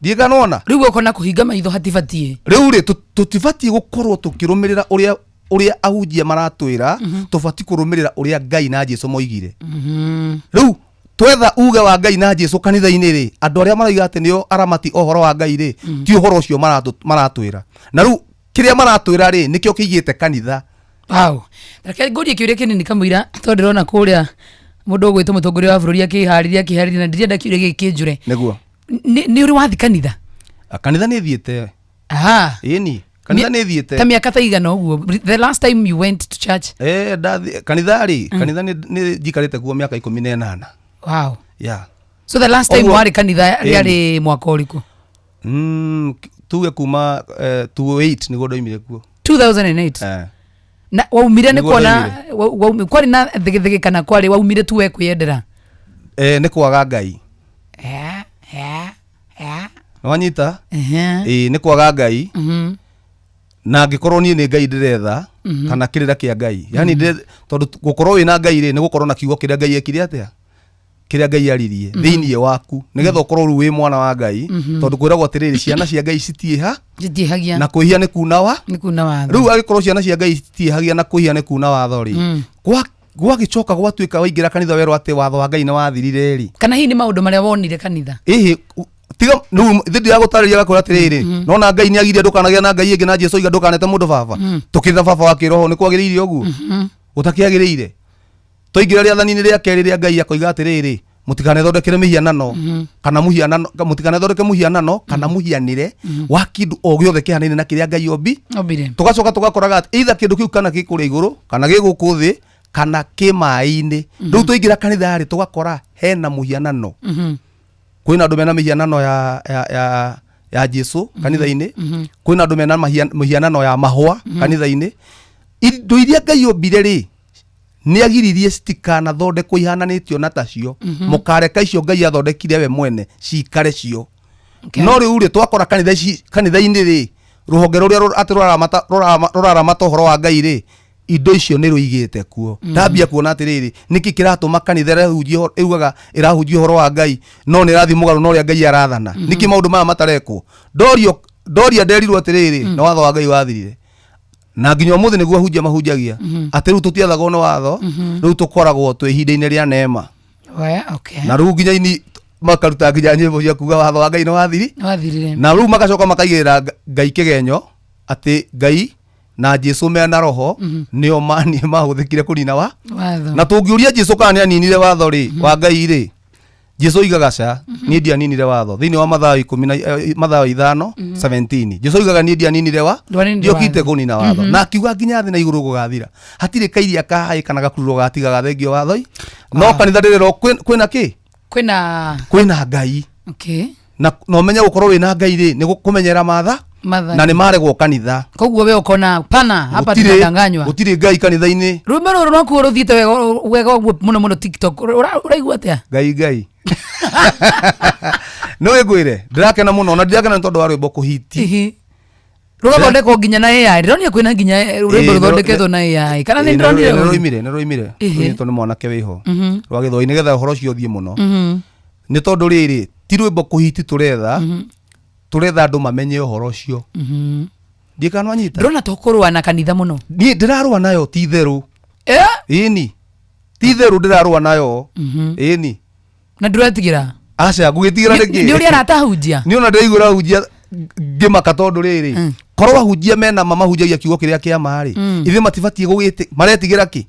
Ndiĩ kana ona. Rĩu ũkona kũhinga maitho hatibatiĩ. Rĩu rĩ, tũtibatiĩ gũkorwo tũkĩrũmĩrĩra ũrĩa ahunjia maratwĩra, tũbatiĩ kũrũmĩrĩra ũrĩa Ngai na Jesu moigire. Rĩu twetha uge wa Ngai na Jesu kanitha-inĩ rĩ, andũ arĩa maroiga atĩ nĩo aramati ũhoro wa Ngai rĩ, ti ũhoro ũcio maratwĩra. Na rĩu kĩrĩa maratwĩra rĩ, nĩkĩo kĩigĩte kanitha. Wow. Reke ngũrie kĩũria kĩnini kamũira, tondũ ndĩrona kũrĩa mũndũ ũgwĩtwo mũtongoria wa bũrũri akĩharĩria, na ndirenda kĩũria gĩkĩ kĩnjũre. Nĩguo. Nĩ ũrĩ wathi kanitha? Ah, kanitha nĩ thiĩte. Aha. Ĩni, kanitha nĩ thiĩte. Ta mĩaka ta igana ũguo the last time you went to church? Eh, ndathi kanitha rĩ, kanitha nĩ njikarĩte kuo mĩaka 18. Yeah. So the last time warĩ kanitha rĩarĩ mwaka ũrĩkũ? Tuge kuma 2008 nĩguo ndoimire kuo. 2008? Eh. Na waumire nĩ Nĩguo. kuona kwarĩ na thĩgĩthĩgĩ kana kwarĩ waumire tu we kwĩyendera? Eh, nĩ kwaga Ngai. Nĩwanyita? Ehe. Ĩĩ, nĩ kwaga Ngai. Na angĩkorwo niĩ nĩ Ngai ndĩretha kana kĩrĩra kĩa Ngai, yani tondũ gũkorwo wĩna Ngai rĩ, nĩ gũkorwo na kiugo kĩrĩa Ngai ekire atĩa, kĩrĩa Ngai aririe thĩinĩ waku, nĩgetha ũkorwo rĩu wĩ mwana wa Ngai, tondũ kwĩragwo atĩrĩrĩ, ciana cia Ngai citiĩha Citiĩhagia. Na kwĩhia nĩ kuna wa Nĩ kuna watho. Rĩu angĩkorwo ciana cia Ngai citiĩhagia na kwĩhia nĩ kuna watho rĩ, gwagĩcoka gwatuĩka waingĩra kanitha werwo atĩ watho wa Ngai nĩ wathirire rĩ? Kana hihi nĩ maũndũ marĩa wonire kanitha? Ĩhĩ, tiga rĩu ithe ndiragũtarĩria, gakwĩra atĩrĩrĩ, nona Ngai nĩ agirie ndũkanagĩa na ngai ĩngĩ, na Jesu oiga ndũkanete mũndũ baba. Tũkĩtha baba wa kĩroho nĩ kwagĩrĩire ũguo gũtakĩagĩrĩire. Twaingĩra rĩathani-inĩ rĩa kerĩ rĩa Ngai, akoiga atĩrĩrĩ, mũtikanethondekere mĩhianano kana mũhianano, mũtikanethondeke mũhianano kana mũhianĩre wa kĩndũ o gĩothe kĩhanaine na kĩrĩa Ngai ombi. Ombire. Tũgacoka tũgakoraga atĩ either kĩndũ kĩu kana gĩ kũrĩa igũrũ, kana gĩ gũkũ thĩ, kana kĩ maĩ-inĩ. Rĩu twaingĩra kanitha rĩ, tũgakora hena mũhianano. Kwĩna andũ mena mĩhianano ya Jesu kanitha-inĩ, kwĩna andũ mena mĩhianano ya mahũa kanitha-inĩ. Indo iria Ngai ombire rĩ, nĩ agiririe citikanathondekwo ihananĩtio na tacio. Mũkareka icio Ngai athondekire we mwene cikare cio. No rĩu rĩ, twakora kanitha ici, kanitha-inĩ rĩ, rũhonge rũrĩa atĩ rũraramata ũhoro wa Ngai rĩ, indo icio nĩ rũigĩte kuo. Ndambia kuona atĩrĩrĩ, nĩkĩ kĩratũma kanitha ĩrahunjia ĩugaga ĩrahunjia ũhoro wa Ngai, no nĩ ĩrathiĩ mũgarũ na ũrĩa Ngai arathana? Nĩkĩ maũndũ maya matarekwo? Ndorio ndoria, nderirwo atĩrĩrĩ, nĩ watho wa Ngai wathirire, na nginya ũmũthĩ nĩguo ahunjia mahunjagia atĩ rĩu tũtiathagwo nĩ watho, rĩu tũkoragwo twĩ ihinda-inĩ rĩa neema. We, okay. Na rĩu nginya ini makaruta nginya nyĩmbo cia kuga watho wa Ngai nĩ wathiri. Wathirire. Na rĩu magacoka makaigĩrĩra Ngai kĩgenyo atĩ Ngai na Jesu mena roho nĩo mani mahũthĩkire kũnina wa watho. Na tũngĩũria Jesu kana nĩ aninire watho rĩ wa Ngai rĩ, Jesu oigaga ca, niĩ ndianinire watho. Thĩinĩ wa Mathayo ikũmi na Mathayo 5:17, Jesu oigaga niĩ ndianinire wa Ndwaninire ndiokite watho. kũnina watho. Na akiuga nginya thĩ na igũrũ gũgathira, hatirĩ kairia kahaĩ kana gakururo gatiga gathengio watho-i. No kanitha ndĩrĩrwo kwĩna kĩ? Kwĩna Kwĩna Ngai. Na ũmenye gũkorwo wĩna Ngai rĩ, nĩ kũmenyera matha. Mathani. Na nĩ maregwo kanitha. Koguo we ukona pana hapa Gũtirĩ- tunadanganywa. Gũtirĩ Ngai kanitha-inĩ. Rwĩmbo rũrũ rwakuo rũthiĩte wega wega ũguo mũno mũno TikTok. Ũraigua atĩa? Ngai Ngai, nĩ wĩngwĩre ndĩrakena mũno, na ndirakena nĩ tondũ wa rwĩmbo kũhiti. Ihi. Rũgathondekwo nginya na AI. Ndĩronire kwĩna nginya rwĩmbo rũthondeketwo na AI, kana nĩ ndĩronire nĩ ũru? Rũimire, nĩ rũimire. Rũinĩtwo nĩ mwanake wĩho rwa Gĩthwai, nĩgetha ũhoro ũcio ũthiĩ mũno. Nĩ tondũ rĩrĩ, ti rwĩmbo kũhiti tũretha, tũretha andũ mamenye ũhoro ũcio. Ndiĩ kana nwanyita. Ndĩrona tũkũrũa na kanitha mũno. Niĩ ndĩrarũa nayo ti itherũ. Ĩni, ti itherũ, ndĩrarũa nayo, ĩni. Na ndũretigĩra? Aca, ngũgĩtigĩra nĩkĩ? Nĩ ũrĩa aratahunjia. Nĩ ona ndĩraigua ahunjia ngĩmaka, tondũ rĩrĩ, korwo ahunjia mena ma mahunjagia kiugo kĩrĩa kĩa ma rĩ, ithuĩ matibatiĩ gũgĩtĩ maretigĩra kĩ?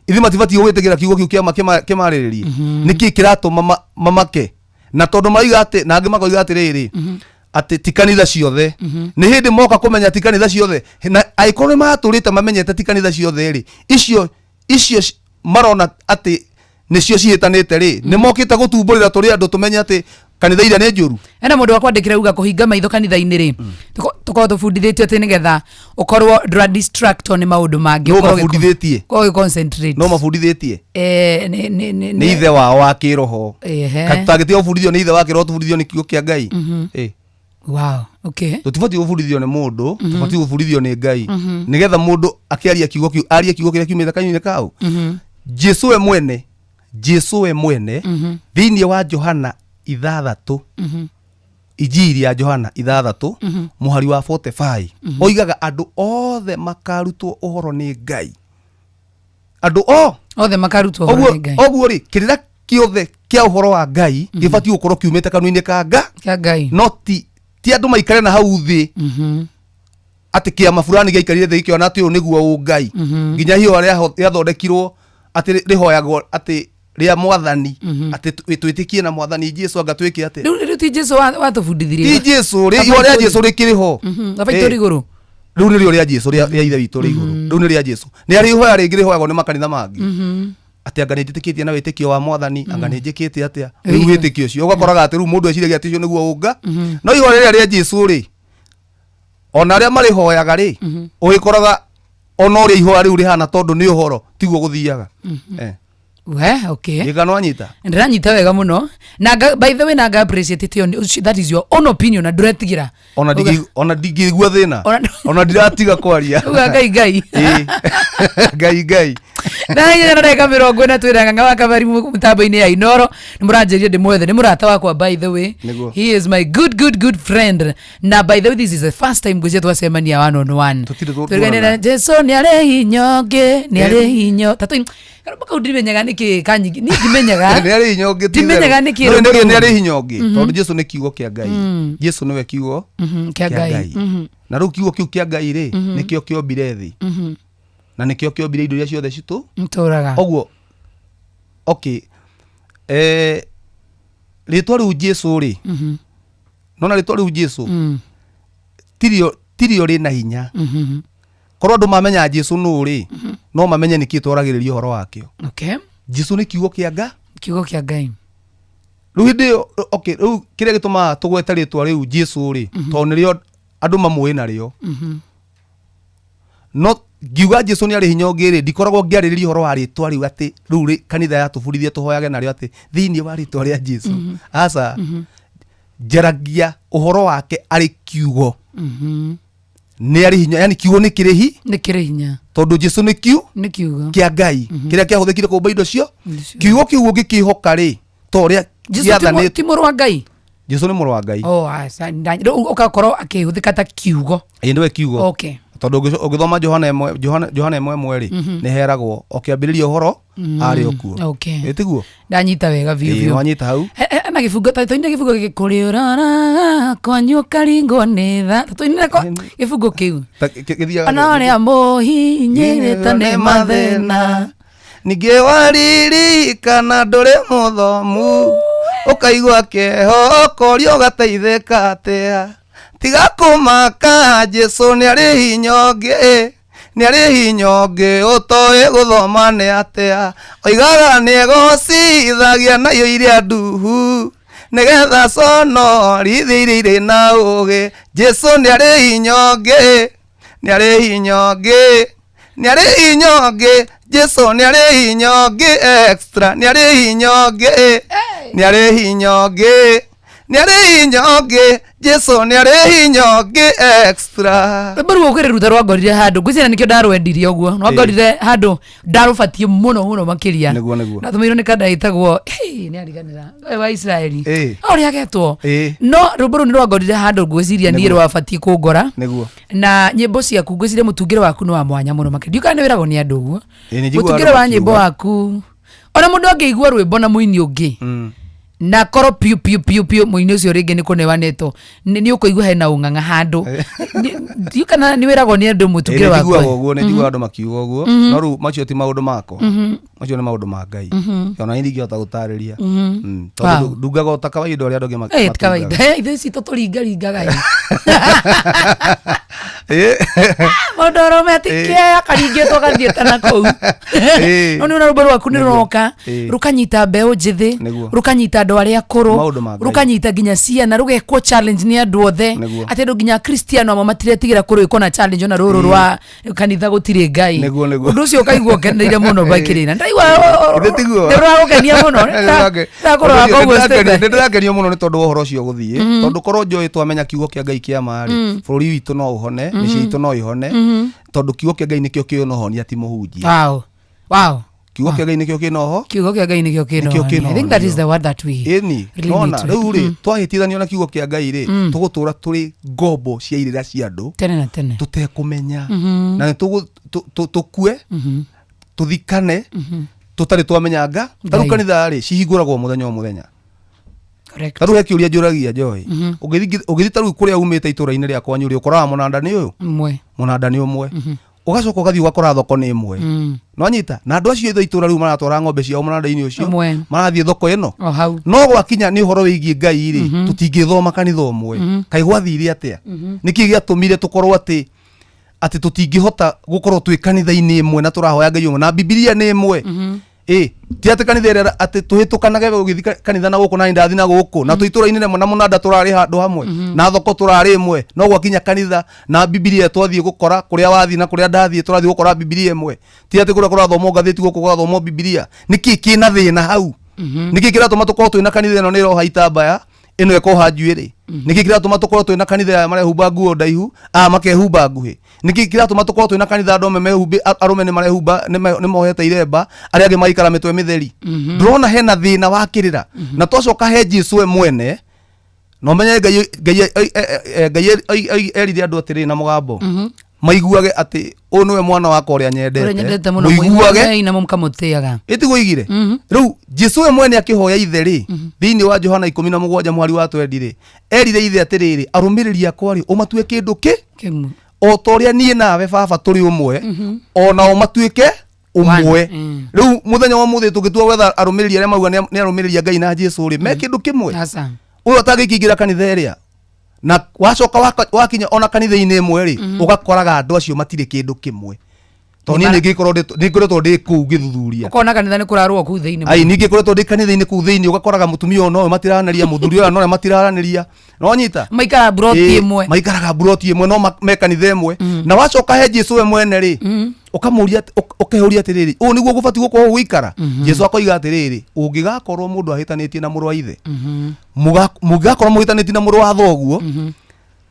Ithuĩ matibatiĩ gũgĩtĩkĩra kiugo kĩu kĩa ma kĩmarĩrĩrie. Nĩkĩ kĩratũma mamake? Na tondũ marauga atĩ, na angĩ makoiga atĩrĩrĩ, atĩ ti kanitha ciothe. Nĩ hĩndĩ moka kũmenya ti kanitha ciothe, na angĩkorwo nĩ matũrĩte mamenyete ti kanitha ciothe rĩ, icio marona atĩ nĩcio cihĩtanĩte rĩ, nĩ mokĩte gũtumbũrĩra tũrĩ andũ tũmenye atĩ kanitha iria nĩ njũru. Ena mũndũ wa kwandĩkĩra uga kũhinga maitho kanitha-inĩ rĩ, tũkorwo tũbundithĩtio atĩ nĩgetha ũkorwo ndũra distractwo nĩ maũndũ mangĩ. Nũ Ũkorwo mabundithĩtie? ũkorwo ũgĩ-concentrate. No mabundithĩtie? Nĩ Nĩ ithe wao wa kĩroho. Ehe. Tũtangĩtiga gũbundithio nĩ ithe wa kĩroho, tũbundithio nĩ kiugo kĩa Ngai. Wow, okay. Tũtibatiĩ gũbundithio nĩ mũndũ, tũbatiĩ gũbundithio nĩ Ngai, nĩgetha mũndũ akĩaria kiugo kĩu arie kiugo kĩrĩa kiumĩte kanua-inĩ kau. Jesu we mwene, Jesu we mwene, thĩinĩ wa Johana 6, Injiri ya Johana 6 mũhari wa 45, oigaga andũ othe makarutwo ũhoro nĩ Ngai, andũ o othe makarutwo ũhoro ũguo nĩ Ngai. Ũguo rĩ, kĩrĩra kĩothe kĩa ũhoro wa Ngai gĩbatiĩ gũkorwo kiumĩte kanua-inĩ ka nga Kĩa Ngai. No ti andũ maikare na hau thĩ atĩ kĩama fulani gĩaikarire thĩ gĩkĩona atĩ ũyũ nĩguo ũngai, nginya hiyo rĩathondekirwo atĩ rĩhoyagwo atĩ rĩa mwathani, atĩ twĩtĩkie na mwathani Jesu, anga twĩke atĩ Rĩu ti Jesu watũbundithirie. Ti Jesu rĩ, ihoya rĩa Jesu rĩkĩrĩ ho. Baba itũ ũrĩ igũrũ. Rĩu nĩrĩo rĩa Jesu, rĩa ithe witũ rĩ igũrũ. Rĩu nĩ rĩa Jesu, nĩ arĩ ihoya rĩngĩ rĩhoyagwo nĩ makanitha mangĩ atĩ anga nĩ njĩtĩkĩtie na wĩtĩkio wa mwathani, anga nĩ njĩkĩte atĩa. Rĩu wĩtĩkio ũcio ũgakoraga atĩ rĩu mũndũ eciragia atĩ ũcio nĩguo ũnga, no ihoya rĩrĩa rĩa Jesu rĩ, ona arĩa marĩhoyaga rĩ, ũgĩkoraga ona ũrĩa ihoya rĩu rĩhana, tondũ nĩ ũhoro tiguo gũthiaga. We, okay. Gĩkano anyita. Ndĩranyita wega mũno na by the way, na nga appreciate it that is your own opinion na ndũretigĩra. Ona ona ndingĩigua thĩna. Ona ndiratiga kwaria. Uga Ngai Ngai. Ĩĩ. Ngai Ngai. 9 na ndagĩka 40 twĩna Ng'ang'a wa Kabari mũtambo-inĩ ya Inoro. Nĩ mũranjĩrire ndĩmwethe, nĩ mũrata wakwa, by the way. Nĩguo. He is my good good good friend, na by the way, this is the first time ngwĩciria twacemania one on one. Tũtirĩ Tũriganĩra tuonana. Jesu nĩ arĩ hinya ũngĩ, nĩ arĩ hinya tatu karũmba kau ndimenyaga nĩkĩ kanyingi niĩ ndimenyaga. Nĩ arĩ hinya ũngĩ, ti Ndimenyaga itherũ. nĩkĩ No, rũmba nĩ rũu. arĩ hinya ũngĩ tondũ Jesu nĩ kiugo kĩa Ngai. Jesu nĩwe kiugo kĩa Ngai. Na rĩu kiugo kĩu kĩa Ngai rĩ, nĩkĩo kĩombire thĩ na nĩkĩo kĩombire indo iria ciothe citũ Ntũraga. Ũguo okay, rĩtwa rĩu Jesu rĩ, nona rĩtwa rĩu Jesu tirio rĩna hinya. Korwo andũ mamenya Jesu nũ rĩ, no mamenye nĩkĩ twaragĩrĩria ũhoro wakĩo. Jesu nĩ kiugo kĩa Nga Kiugo kĩa Ngai. Rĩu hĩndĩ ĩyo, okay, rĩu kĩrĩa gĩtũmaga tũgwete rĩtwa rĩu Jesu rĩ, tondũ nĩrĩo andũ mamũĩ narĩo. No ngiuga Jesu nĩ arĩ hinya ũngĩ rĩ, ndikoragwo ngĩarĩrĩria ũhoro wa rĩtwa rĩu atĩ rĩu rĩ kanitha yatũbundithia tũhoyage narĩo atĩ thĩinĩ wa rĩtwa rĩa Jesu. Aca, njaragia ũhoro wake arĩ kiugo, nĩ arĩ hinya, yani kiugo nĩ kĩrĩ hi Nĩ kĩrĩ hinya. Tondũ Jesu nĩ kiu Nĩ kiugo kĩa Ngai kĩrĩa kĩahũthĩkire kũmba indo cio. Indo ciothe. Kiugo kĩu ũngĩkĩhoka rĩ, ta ũrĩa Jesu ti gĩathanĩtwo. Ti mũrũ wa Ngai? Jesu nĩ mũrũ wa Ngai. Oh, aca, rĩu ũgakorwo akĩhũthĩka ta kiugo. Ĩĩ, nĩwe kiugo. Tondũ ũngĩthoma Johana 1, Johana 1:1 rĩ, nĩ heragwo o kĩambĩrĩria ũhoro arĩ o kuo. Ĩ tiguo? Ndanyita wega biũ. Ĩĩ, Biũ. wanyita hau. Na gĩbungo tũine gĩbungo gĩkĩ kũrĩ ũrora kwanyu ũkaringwo nĩ tha, tũinĩre ko gĩbungo kĩu. Ta gĩthiaga Ona ũrĩa mũhinyĩrĩte nĩ mathĩna. Ningĩ waririkana ndũrĩ mũthomu, ũkaigua kĩeho, ũkoria ũgateithĩka atĩa. Tiga kũmaka, Jesu nĩ arĩ hinya ũngĩ, nĩ arĩ hinya ũngĩ. Ũtoĩ gũthoma nĩ atĩa, oigaga nĩ egocithagia nayo iria nduhu. Nĩgetha cono rithi iria irĩ na ũũgĩ. Jesu nĩarĩ hinya ũngĩ, nĩarĩ hinya ũngĩ, nĩarĩ hinya ũngĩ. Jesu nĩarĩ hinya ũngĩ extra, nĩarĩ hinya ũngĩ, nĩarĩ hinya ũngĩ, nĩarĩ hinya ũngĩ. Jesu nĩarĩ hinya ũngĩ extra. Rwĩmbo rũu ũkĩrĩruta rwangorire handũ, ngwĩciria nĩkĩo ndarwendirie ũguo, rwangorire handũ ndarũbatiĩ mũno mũno makĩria. Nĩguo, nĩguo. Natũmĩirwo nĩ kanda ĩtagwo, hey, nĩ ariganĩra ũyũ wa Israeli, Ĩ. ũrĩa agetwo. Ĩ. No rwĩmbo rũu nĩ rwangorire handũ ngwĩciria niĩ rwabatiĩ kũngora. Nĩguo. Na nyĩmbo ciaku, ngwĩciria mũtungĩre waku nĩ wa mwanya mũno makĩria. Ndiũĩ kana nĩ wĩragwo nĩ andũ ũguo. Ĩ, nĩ njiguaga Mũtungĩre andũ wa nyĩmbo makiuga. waku, ona mũndũ angĩigua rwĩmbo na mũini ũngĩ na korwo piũ piũ piũ piũ mũini ũcio rĩngĩ nĩ kũnewanĩtwo, nĩ ũkũigua hena ũng'ang'a handũ. Ndiũĩ kana nĩ wĩragwo nĩ andũ mũtungĩre Nĩ waku. njiguaga ũguo, nĩ njiguaga andũ makiuga ũguo, no rĩu macio ti maũndũ makwa, macio nĩ maũndũ ma Ngai, ona niĩ ndingĩhota gũtarĩria. Tondũ ndungaga o ta kawaida ũrĩa andũ angĩ Eh, ti kawaida. matungaga. Eh, ithuĩ citũ tũringaringaga ĩ. Ĩ. Mũndũ ũrũme atikĩoya akaringĩtwo agathiĩ ta na kũu. No nĩ ona rwĩmbo rwaku nĩ rũroka, rũkanyita mbeũ njĩthĩ, rũkanyita andũ arĩa akũrũ, Maũndũ ma Ngai. rũkanyita nginya ciana, rũgekwo challenge nĩ andũ othe, atĩ andũ nginya Akristiano amwe matiretigĩra kũrwĩkwo na challenge ona rũrũ rwa kanitha gũtirĩ Ngai. Nĩguo, nĩguo. Ũndũ ũcio ũkaigua ũkeneire mũno bakĩrĩra, ndaigua Githĩ tiguo? nĩ rũragũkenia mũno. Ndakũrora koguo. Nĩ ndĩrakenio mũno nĩ tondũ wa ũhoro ũcio gũthiĩ, tondũ korwo njũĩ twamenya kiugo kĩa Ngai kĩa ma rĩ, bũrũri witũ no ũhone, mĩciĩ itũ no ĩhone, tondũ kiugo kĩa Ngai nĩkĩo kĩna ũhonia, ti mũhunjia. Wow. Kiugo kĩa Ngai nĩkĩo kĩna ũho Kiugo kĩa Ngai nĩkĩo Nĩkĩo kĩna kĩna ũhonia. I think that ũhonia. is the word that we Ĩni really nona need to. rĩu rĩ, twahĩtithanio na kiugo kĩa Ngai rĩ, tũgũtũra tũrĩ ngombo cia irĩra cia andũ tene na tene, tũtekũmenya, na nĩ tũkue tũthikane tũtarĩ twamenya nga. Ta rĩu Ngai. kanitha rĩ, cihingũragwo mũthenya o mũthenya. Correct. Ta rĩu he kĩũria njũragia Joy, ũgĩthiĩ ta rĩu kũrĩa umĩte itũra-inĩ rĩa kwanyu rĩ, ũkoraga mũnanda nĩ ũyũ, Mwe. Mũnanda nĩ ũmwe, ũgacoka ũgathiĩ ũgakora thoko nĩ ĩmwe, nonyita na andũ acio ithe itũra rĩu maratwara ng'ombe ciao mũnanda-inĩ ũcio, Ũmwe. Marathiĩ thoko ĩno. O hau. No gwakinya nĩ ũhoro wĩgiĩ Ngai rĩ, tũtingĩthoma kanitha ũmwe. Kaĩ gwathire atĩa? Nĩkĩ gĩatũmire tũkorwo atĩ tũtingĩhota gũkorwo twĩ kanitha-inĩ ĩmwe na tũrahoya Ngai ũmwe na Bibilia nĩ ĩmwe? Ĩ ti atĩ kanitha ĩrĩa atĩ tũhĩtũkanage ũgĩthiĩ kanitha na gũkũ na ndathi na gũkũ na twĩ itũra-inĩ rĩmwe na mũnanda tũrarĩ handũ hamwe na thoko tũrarĩ ĩmwe, no gwakinya kanitha na Bibilia twathiĩ gũkora kũrĩa wathiĩ na kũrĩa ndathiĩ tũrathiĩ gũkora Bibilia ĩmwe, ti atĩ kũrĩa kũrathomwo ngathĩti gũkũ kũrathomwo Bibilia. Nĩkĩ kĩna thĩna hau? Nĩkĩ kĩratũma tũkorwo twĩna kanitha ĩno nĩ ĩroha itambaya, ĩno ĩkoha njuĩrĩ? Nĩkĩ kĩratũma tũkorwo twĩna kanitha ya marehumba nguo ndaihu, aya makehumba nguhĩ? Nĩkĩ kĩratũma tũkorwo twĩna kanitha andũ amwe mehumbi, arũme nĩ marehumba, nĩ mohete iremba, arĩa angĩ magaikara mĩtwe mĩtheri? Ndĩrona hena thĩna wa kĩrĩra. Na twacoka he Jesu we mwene, na ũmenye Ngai erire andũ atĩrĩ na mũgambo maiguage atĩ ũyũ nĩwe mwana wakwa ũrĩa Ũrĩa nyendete, nyendete mũno, mũiguage. mũiguagei na mũkamũtĩaga. Ĩtiguo igire rĩu Jesu we mwene akĩhoya ithe rĩ, thĩinĩ wa Johana 17 mũhari wa 20 rĩ, erire ithe atĩrĩrĩ, arũmĩrĩri akwa rĩ, ũmatue kĩndũ kĩ Kĩmwe. O ta ũrĩa niĩ nawe Baba tũrĩ ũmwe, o nao matuĩke ũmwe. One. Rĩu mũthenya wa mũthĩ tũngĩtua gwetha arũmĩrĩri arĩa mauga nĩ arũmĩrĩri a Ngai na Jesu rĩ, me kĩndũ kĩmwe? Aca. Ũyũ atangĩkĩingĩra kanitha ĩrĩa na wacoka wakinya ona kanitha-inĩ ĩmwe rĩ, ũgakoraga andũ acio matirĩ kĩndũ kĩmwe, tondũ niĩ nĩngĩkorwo nĩngoretwo ndĩ kũu ngĩthuthuria. Ũkona kanitha nĩ kũrarũo kũu thĩinĩ. Ai, ningĩ ngoretwo ndĩ kanitha-inĩ kũu thĩinĩ, ũgakoraga mũtumia ũyũ nowe matiranĩria, mũthuri ũyũ nowe matiraranĩria, nonyita? Maikara mburoti ĩmwe. Maikaraga mburoti ĩmwe no me kanitha ĩmwe. Na wacoka he Jesu we mwene rĩ, ũkamũria, ũkehuria atĩrĩrĩ, ũũ nĩguo gũbatiĩ gũkorwo gũikara? Jesu akoiga atĩrĩrĩ, ũngĩgakorwo mũndũ ahĩtanĩtie na mũrũ wa ithe, mũngĩgakorwo mũhĩtanĩtie na mũrũ wa thoguo,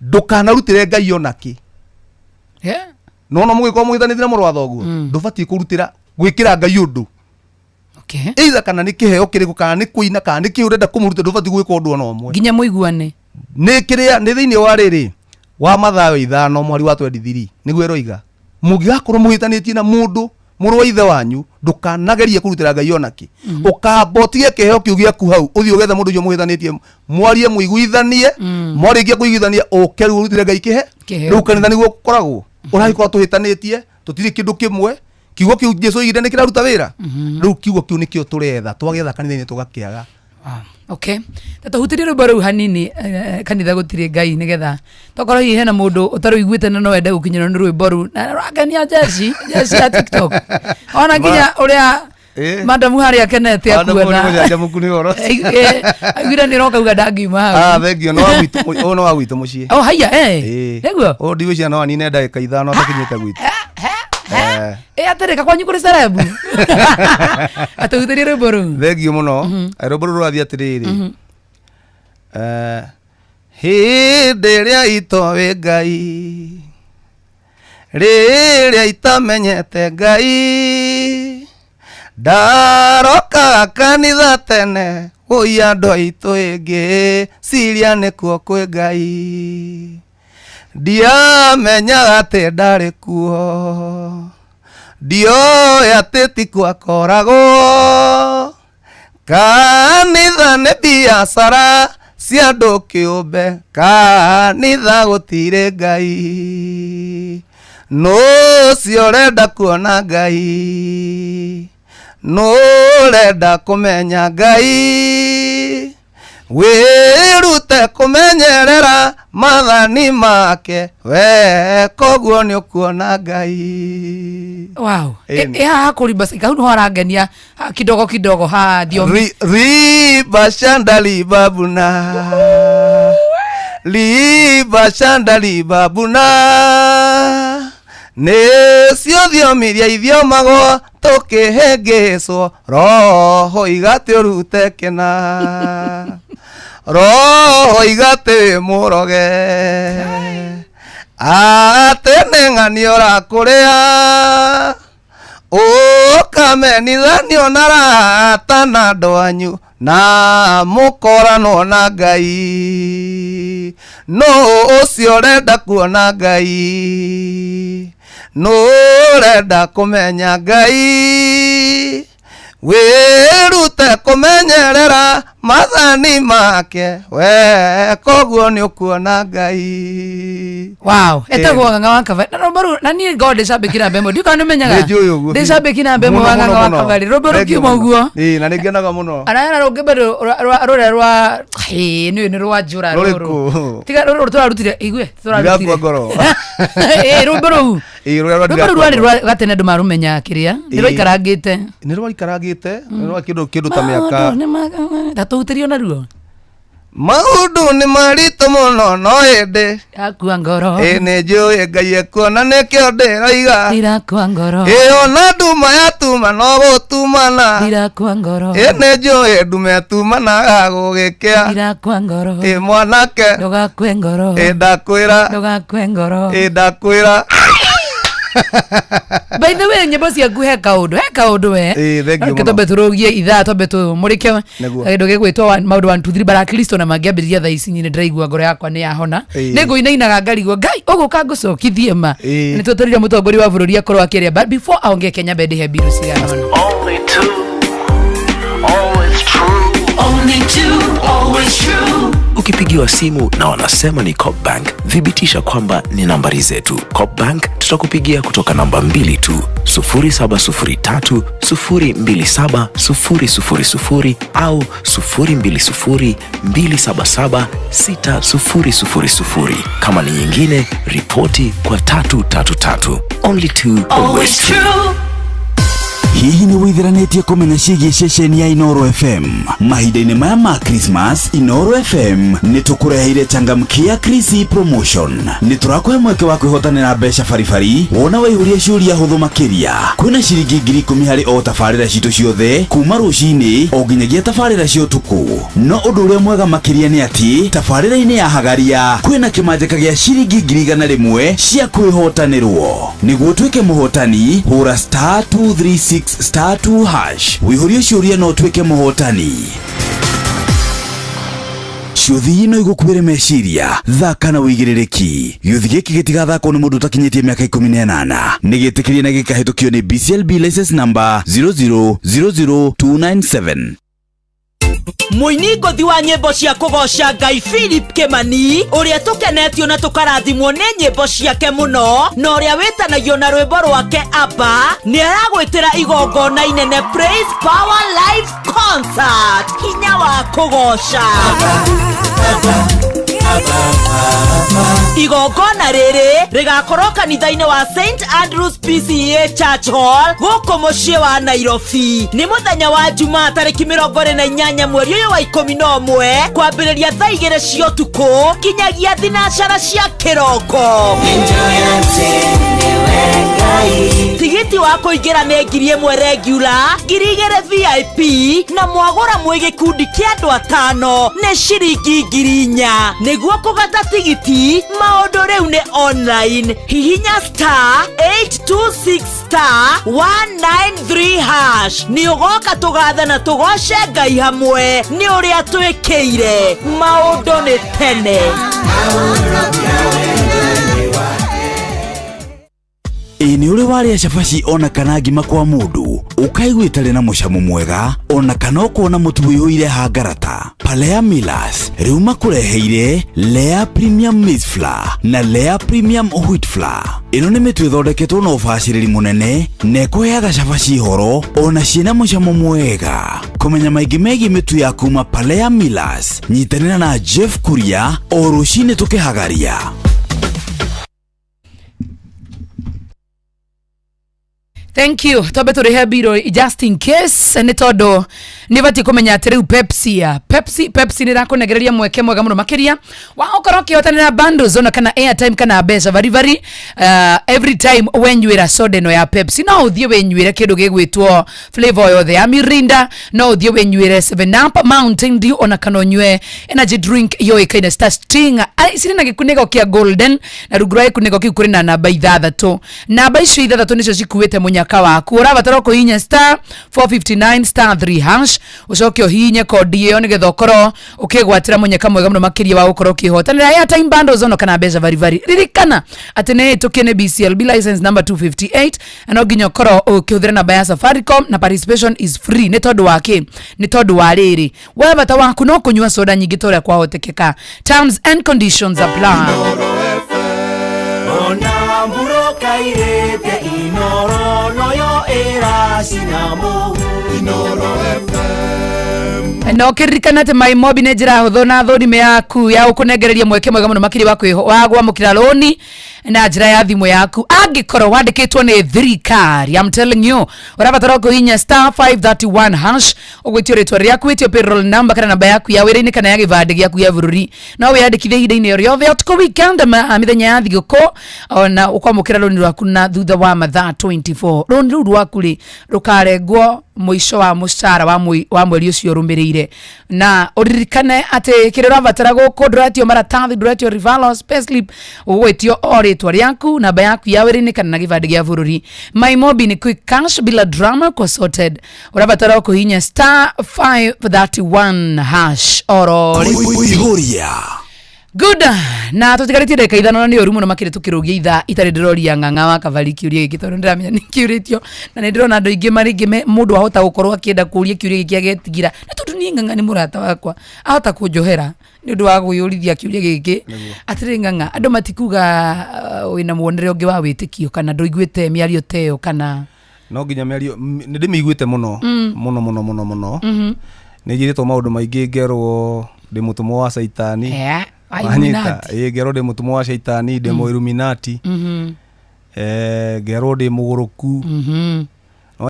ndũkanarutĩre Ngai ona kĩ. No mũgĩkorwo mũhĩtanĩtie na mũrũ wa thoguo, ndũbatiĩ kũrutĩra gwĩkĩra Ngai ũndũ, either kana nĩ kĩheo kĩrĩkũ, kana nĩ kũina, kana nĩ kĩ ũrenda kũmũruta, ndũbatiĩ gwĩka ũndũ ona ũmwe. Nginya mũiguane. Nĩ kĩrĩa nĩ thĩinĩ wa rĩrĩ wa Mathayo 5 mweri wa 23 nĩguo ĩroiga, mũngĩgakorwo mũhĩtanĩtie na mũndũ mũrũ wa ithe wanyu, ndũkanagerie kũrutĩra Ngai ona kĩ. Ũkamba ũtige kĩheo kĩu gĩaku hau, ũthiĩ ũgethe mũndũ ũcio mũhĩtanĩtie, mwarie, mũiguithanie. Mwarĩkia kũiguithania, ũke rĩu ũrutĩre Ngai kĩhe. Kĩheo. Rĩu kanitha nĩguo gũkoragwo ũragĩkorwo tũhĩtanĩtie, tũtirĩ kĩndũ kĩmwe. Kiugo kĩu Jesu oigire nĩ kĩraruta wĩra. Rĩu kiugo kĩu nĩkĩo tũretha, twagĩetha kanitha-inĩ tũgakĩaga. Wow. Okay, ta tũhutĩrie rwĩmbo rũu hanini, kanitha gũtirĩ Ngai, nĩgetha tokorwo hihi hena mũndũ ũtarũiguĩte na no ende gũkinyĩrwo nĩ rwĩmbo rũu na rũrakenia jeci jeci ya TikTok ona nginya ũrĩa. Ĩ. Madamu harĩa akenete Madamu nĩ akuona. mũcanjamũku nĩ ũhoro ũcio. Aiguire nĩ roka uga ndangiuma hau. Ah, thengio no wa gwitũ ũyũ no wa gwitũ mũciĩ. Oh, haiya, eh. Ĩ. Nĩguo? Ũyũ ndigwĩciria no anine ndagĩka 5 atakinyĩte gwitũ. Eh. Ĩ atĩrĩ kakwanyu kũrĩ cerebu. Atũhutĩrie rwĩmbo rũu. Thengio mũno. Rwĩmbo rũrũ rũrathiĩ atĩrĩrĩ. Eh, hĩndĩ ĩrĩa itoĩ Ngai, rĩrĩa itamenyete Ngai, ndarokaga kanitha tene wũi andũ aitũ ĩngĩ ciria nĩkuo kwĩ Ngai, ndiamenyaga atĩ ndarĩ kuo, ndioĩ atĩ ti kwakoragwo, kanitha nĩ biacara cia andũ kĩũmbe, kanitha gũtirĩ Ngai, nũ ũcio ũrenda kuona Ngai, nũ ũrenda kũmenya Ngai, wĩrute kũmenyerera mathani make, we koguo nĩ ũkuona Ngai. Wow. Ĩni. Ĩ haha kũrimba kau nĩho harangenia ha, kidogo kidogo ha thiomi. Riba shanda libabuna, riba shanda libabuna, nĩcio thiomi iria ithiomagwo tũkĩhĩngĩcwo, roho igatĩ ũrute kĩna, roho igatĩ wĩ mũroge, atĩ nĩ ng'ani ũrakũrĩa, ũkamenithanio na rata na andũ anyu, na mũkoranwo na Ngai, nũ ũcio ũrenda kuona Ngai, nũ ũrenda kũmenya Ngai, wĩrute kũmenyerera mathani make, we koguo nĩ ũkuona Ngai. Wow. Etagwo Ng'ang'a wa Kavari. Na rwĩmbo rũu na niĩ ngoragwo ndĩ cambĩki namba ĩmwe. Ndiũĩ kana nĩũmenyaga. Nĩ njũĩ ũguo. Ndĩ cambĩki namba ĩmwe Mũno, wa mũno, Ng'ang'a wa mũno. Kavari. Rwĩmbo Thengio rũkiuma mũno. ũguo. Ĩ, na nĩ ngenaga mũno. Arayana rũngĩ bado rũrĩa rwa hĩ nĩ nĩ rwa njũra rũrũ. Rũrĩkũ? Tiga rũrũ tũrarutire igue tũrarutire. Ndirakua ngoro. Ĩ rwĩmbo rũu. Ĩ, rũrĩa rwa Rwĩmbo rũu ndirakua rwarĩ ngoro. rwa gatene andũ marũmenya kĩrĩa. Nĩ Ĩ. rwaikarangĩte. Nĩ rwaikarangĩte, nĩ rwa kĩndũ kĩndũ ta mĩaka. Maũndũ nĩ tatũhutĩrio naruo. Maũndũ nĩ maritũ mũno no hĩndĩ Yakua ngoro. ĩ nĩ njũĩ Ngai ekuona nĩkĩo ndĩroiga, Ndirakua ngoro. ĩ ona nduma yatuma no gũtumana, Ndirakua ngoro. ĩ nĩ njũĩ ndume ĩtumanaga gũgĩkĩa, Ndirakua ngoro. ĩ mwanake, Ndũgakue ngoro. ĩ ndakwĩra, Ndũgakue ngoro. ĩ ndakwĩra. By the way, nyĩmbo ciaku he kaũndũ, he kaũndũ we. Ĩ, thank you Reke mũno. twambe tũrũgie ithaa twambe tũmũrĩke Nĩguo. kĩndũ gĩgwĩtwo maũndũ 1 2 3 bara Kristo na mangĩambĩrĩria thaa ici nĩ ndĩraigua ngoro yakwa nĩ yahona. Ĩ. Nĩ ngũinainaga ngarigwo Ngai ũgũka ngũcokithie ma. Ĩ. Nĩ twetereire mũtongoria wa bũrũri akorwo akĩaria, but before aongee Kenya mbere ndĩhe mbiru cigana ũna. Only two, always true. Only two, always true. Ukipigiwa simu na wanasema ni Coopbank, thibitisha kwamba ni nambari zetu. Coopbank tutakupigia kutoka namba 2 tu, 0703 027 000 au 020 277 6000. Kama ni nyingine, ripoti kwa 333. Only two, Always true. Hihi nĩ wĩtheranĩtie kũmenya ciĩgiĩ ceceni ya Inoro FM? Mahinda-inĩ maya ma Christmas, Inoro FM nĩ tũkũreheire changamkia Krisi promotion. Nĩ tũrakũhe mweke wa kwĩhotanĩra mbeca baribari wona waihũria ciũria hũthũ makĩria. Kwĩna ciringi 10,000 harĩ o tabarĩra citũ ciothe kuma rũcinĩ o nginyagia tabarĩra cia ũtukũ. No ũndũ ũrĩa mwega makĩria nĩ atĩ tabarĩra-inĩ ya Hagaria kwĩna kĩmanjĩka gĩa ciringi 100,000 cia kwĩhotanĩrwo. Nĩguo ũtuĩke mũhotani, hũra star 236 star 2 hash wĩihũrie ciũria na ũtuĩke mũhotani. Ciũthi no igũkuĩre meciria, thaka na wĩigĩrĩrĩki. Gĩũthi gĩkĩ gĩtigathakwo nĩ mũndũ ũtakinyĩtie mĩaka 18. Nĩ gĩtĩkĩrie na gĩkahĩtũkio nĩ BCLB license number 0000297. Mũini ngũthi wa nyĩmbo cia kũgoca Ngai Philip Kĩmani, ũrĩa tũkenetio na tũkarathimwo nĩ nyĩmbo ciake mũno, na ũrĩa wĩtanagio na rwĩmbo rwake Abba, nĩ aragwĩtĩra igongona inene Praise Power Live Concert, hinya wa kũgoca. Igongona rĩrĩ rĩgakorwo kanitha-inĩ wa St Andrews PCEA Church Hall gũkũ mũciĩ wa Nairobi. Nĩ mũthenya wa Jumaa tarĩki 28 mweri ũyũ wa 11 kwambĩrĩria thaa 2 cia ũtukũ kinyagia thinacara cia kĩroko. Tigiti wa kũingĩra nĩ 1,000 regular, 2,000 VIP na mwagũra mwĩ gĩkundi kĩa andũ 5 nĩ ciringi 4,000. Nĩguo kũgata tigiti maũndũ rĩu nĩ online. Hihinya star 826 star 193 hash. Nĩ ũgoka tũgathe na tũgoce Ngai hamwe nĩ ũrĩa twĩkĩire. Maũndũ nĩ tene. Ĩ nĩ ũrĩ warĩa cabaci ona kana ngima kwa mũndũ ũkaigua ĩtarĩ na mũcamo mwega ona kana ũkona mũtu ũiyũire hangarata. Palea Millers rĩu makũreheire Lea Premium Maize Flour na Lea Premium Wheat Flour. Ĩno nĩ mĩtu ĩthondeketwo na ũbacĩrĩri mũnene na ĩkũheaga cabaci horo ona ciĩna mũcamo mwega. Kũmenya maingĩ megiĩ mĩtu ya kuma Palea Millers, nyitanĩra na Jeff Kuria o rũcinĩ tũkĩhagaria. Thank you. Twambe tũrĩhe mbirũ just in case nĩ tondũ nĩ batiĩ kũmenya atĩ rĩu Pepsi ya Pepsi Pepsi nĩ ĩrakũnengereria mweke mwega mũno makĩria wa ũkorwo ũkĩhotanĩra bundles ona kana airtime kana mbeca vari vari every time wenywĩra soda ĩno ya Pepsi. No ũthiĩ wĩnywĩre kĩndũ gĩgwĩtwo flavor yothe ya Mirinda, no ũthiĩ wĩnywĩre 7 Up, Mountain Dew ona kana ũnyue energy drink yũĩkaine Star Sting. Cirĩ na gĩkunĩko kĩa golden na rungu rwa gĩkunĩko kĩu kũrĩ na namba 6. Namba icio 6 nĩcio cikuĩte mũnyaka waku. Ũrabatara kũhihinya star 459 star 3 hash ũcoke ũhihinye kodi ĩyo nĩgetha ũkorwo ũkĩgwatĩra mũnyaka mwega mũno makĩria wa gũkorwo ũkĩhotanĩra airtime bundles ona kana mbeca vari vari. Ririkana atĩ nĩ ĩtũkie nĩ BCLB license number 258 na no nginya ũkorwo ũkĩhũthĩra namba ya Safaricom na participation is free. Nĩ tondũ wa kĩ? Nĩ tondũ wa rĩrĩ, we bata waku no kũnyua soda nyingĩ ta ũrĩa kwahotekeka. Terms and conditions apply. Ona mburoka irete Inoro noyo ĩracina mũhu. Inoro FM. Na ũkĩririkana atĩ MyMobi nĩ njĩra hũthũ na thũrime yaku ya gũkũnengereria mweke mwega mũno makĩria wa kwamũkĩra rũni na njĩra ya thimũ yaku angĩkorwo wandĩkĩtwo nĩ thirikari. I'm telling you, ũrabatara kũhihinya star 531 hash ũgwĩtio rĩtwa rĩaku, wĩtio payroll number kana namba yaku ya wĩra-inĩ kana ya gĩbandĩ gĩaku gĩa bũrũri. No wĩyandĩkithie ihinda-inĩ o rĩothe ũtukũ, weekend, mĩthenya ya thigũkũ, ona ũkwamũkĩra rũni rwaku na thutha wa mathaa 24. Rũni rũu rwaku rĩ rũkarengwo mũico wa mũcara wa mweri ũcio ũrũmĩrĩire. Na ũririkane atĩ kĩrĩa ũrabatara gũkũ, ndũretio maratathi, ndũretio referrals, payslip, ũgwĩtio o rĩtwa rĩaku, namba yaku ya wĩra-inĩ kana na gĩbandĩ gĩa bũrũri. MyMobi ni quick cash bila drama kwa sorted. Ũrabatara kũhihinya star 531 hash oro Kũihũria. Good. Na tũtigarĩtie ndagĩka 5 na nĩ ũru mũno makĩria tũkĩrũgia ithaa itarĩ ndĩroria ng'ang'a wa Kavari kĩũria gĩkĩ tondũ ndĩramenya nĩ kĩũrĩtio na nĩ ndĩrona andũ aingĩ marĩ mũndũ ahota gũkorwo akĩenda kũũria kĩũria gĩkĩ agetigĩra na tondũ niĩ ng'ang'a nĩ mũrata wakwa ahota kũnjohera nĩ ũndũ wa gwĩyũrithia kĩũria gĩkĩ. Atĩrĩ ng'ang'a, andũ matikuga wĩna muonere ũngĩ wa wĩtĩkio kana ndũiguĩte mĩario ta ĩyo kana no nginya mĩario nĩ ndĩmĩiguĩte mũno mũno mũno mũno mũno. Nĩ njĩrĩtwo maũndũ maingĩ, ngerwo ndĩ mũtũmwo wa caitani. Illuminati. Ĩ ngerwo ndĩ mũtũmwo wa caitani, ndĩ mũ Illuminati, ngerwo ndĩ mũgũrũku.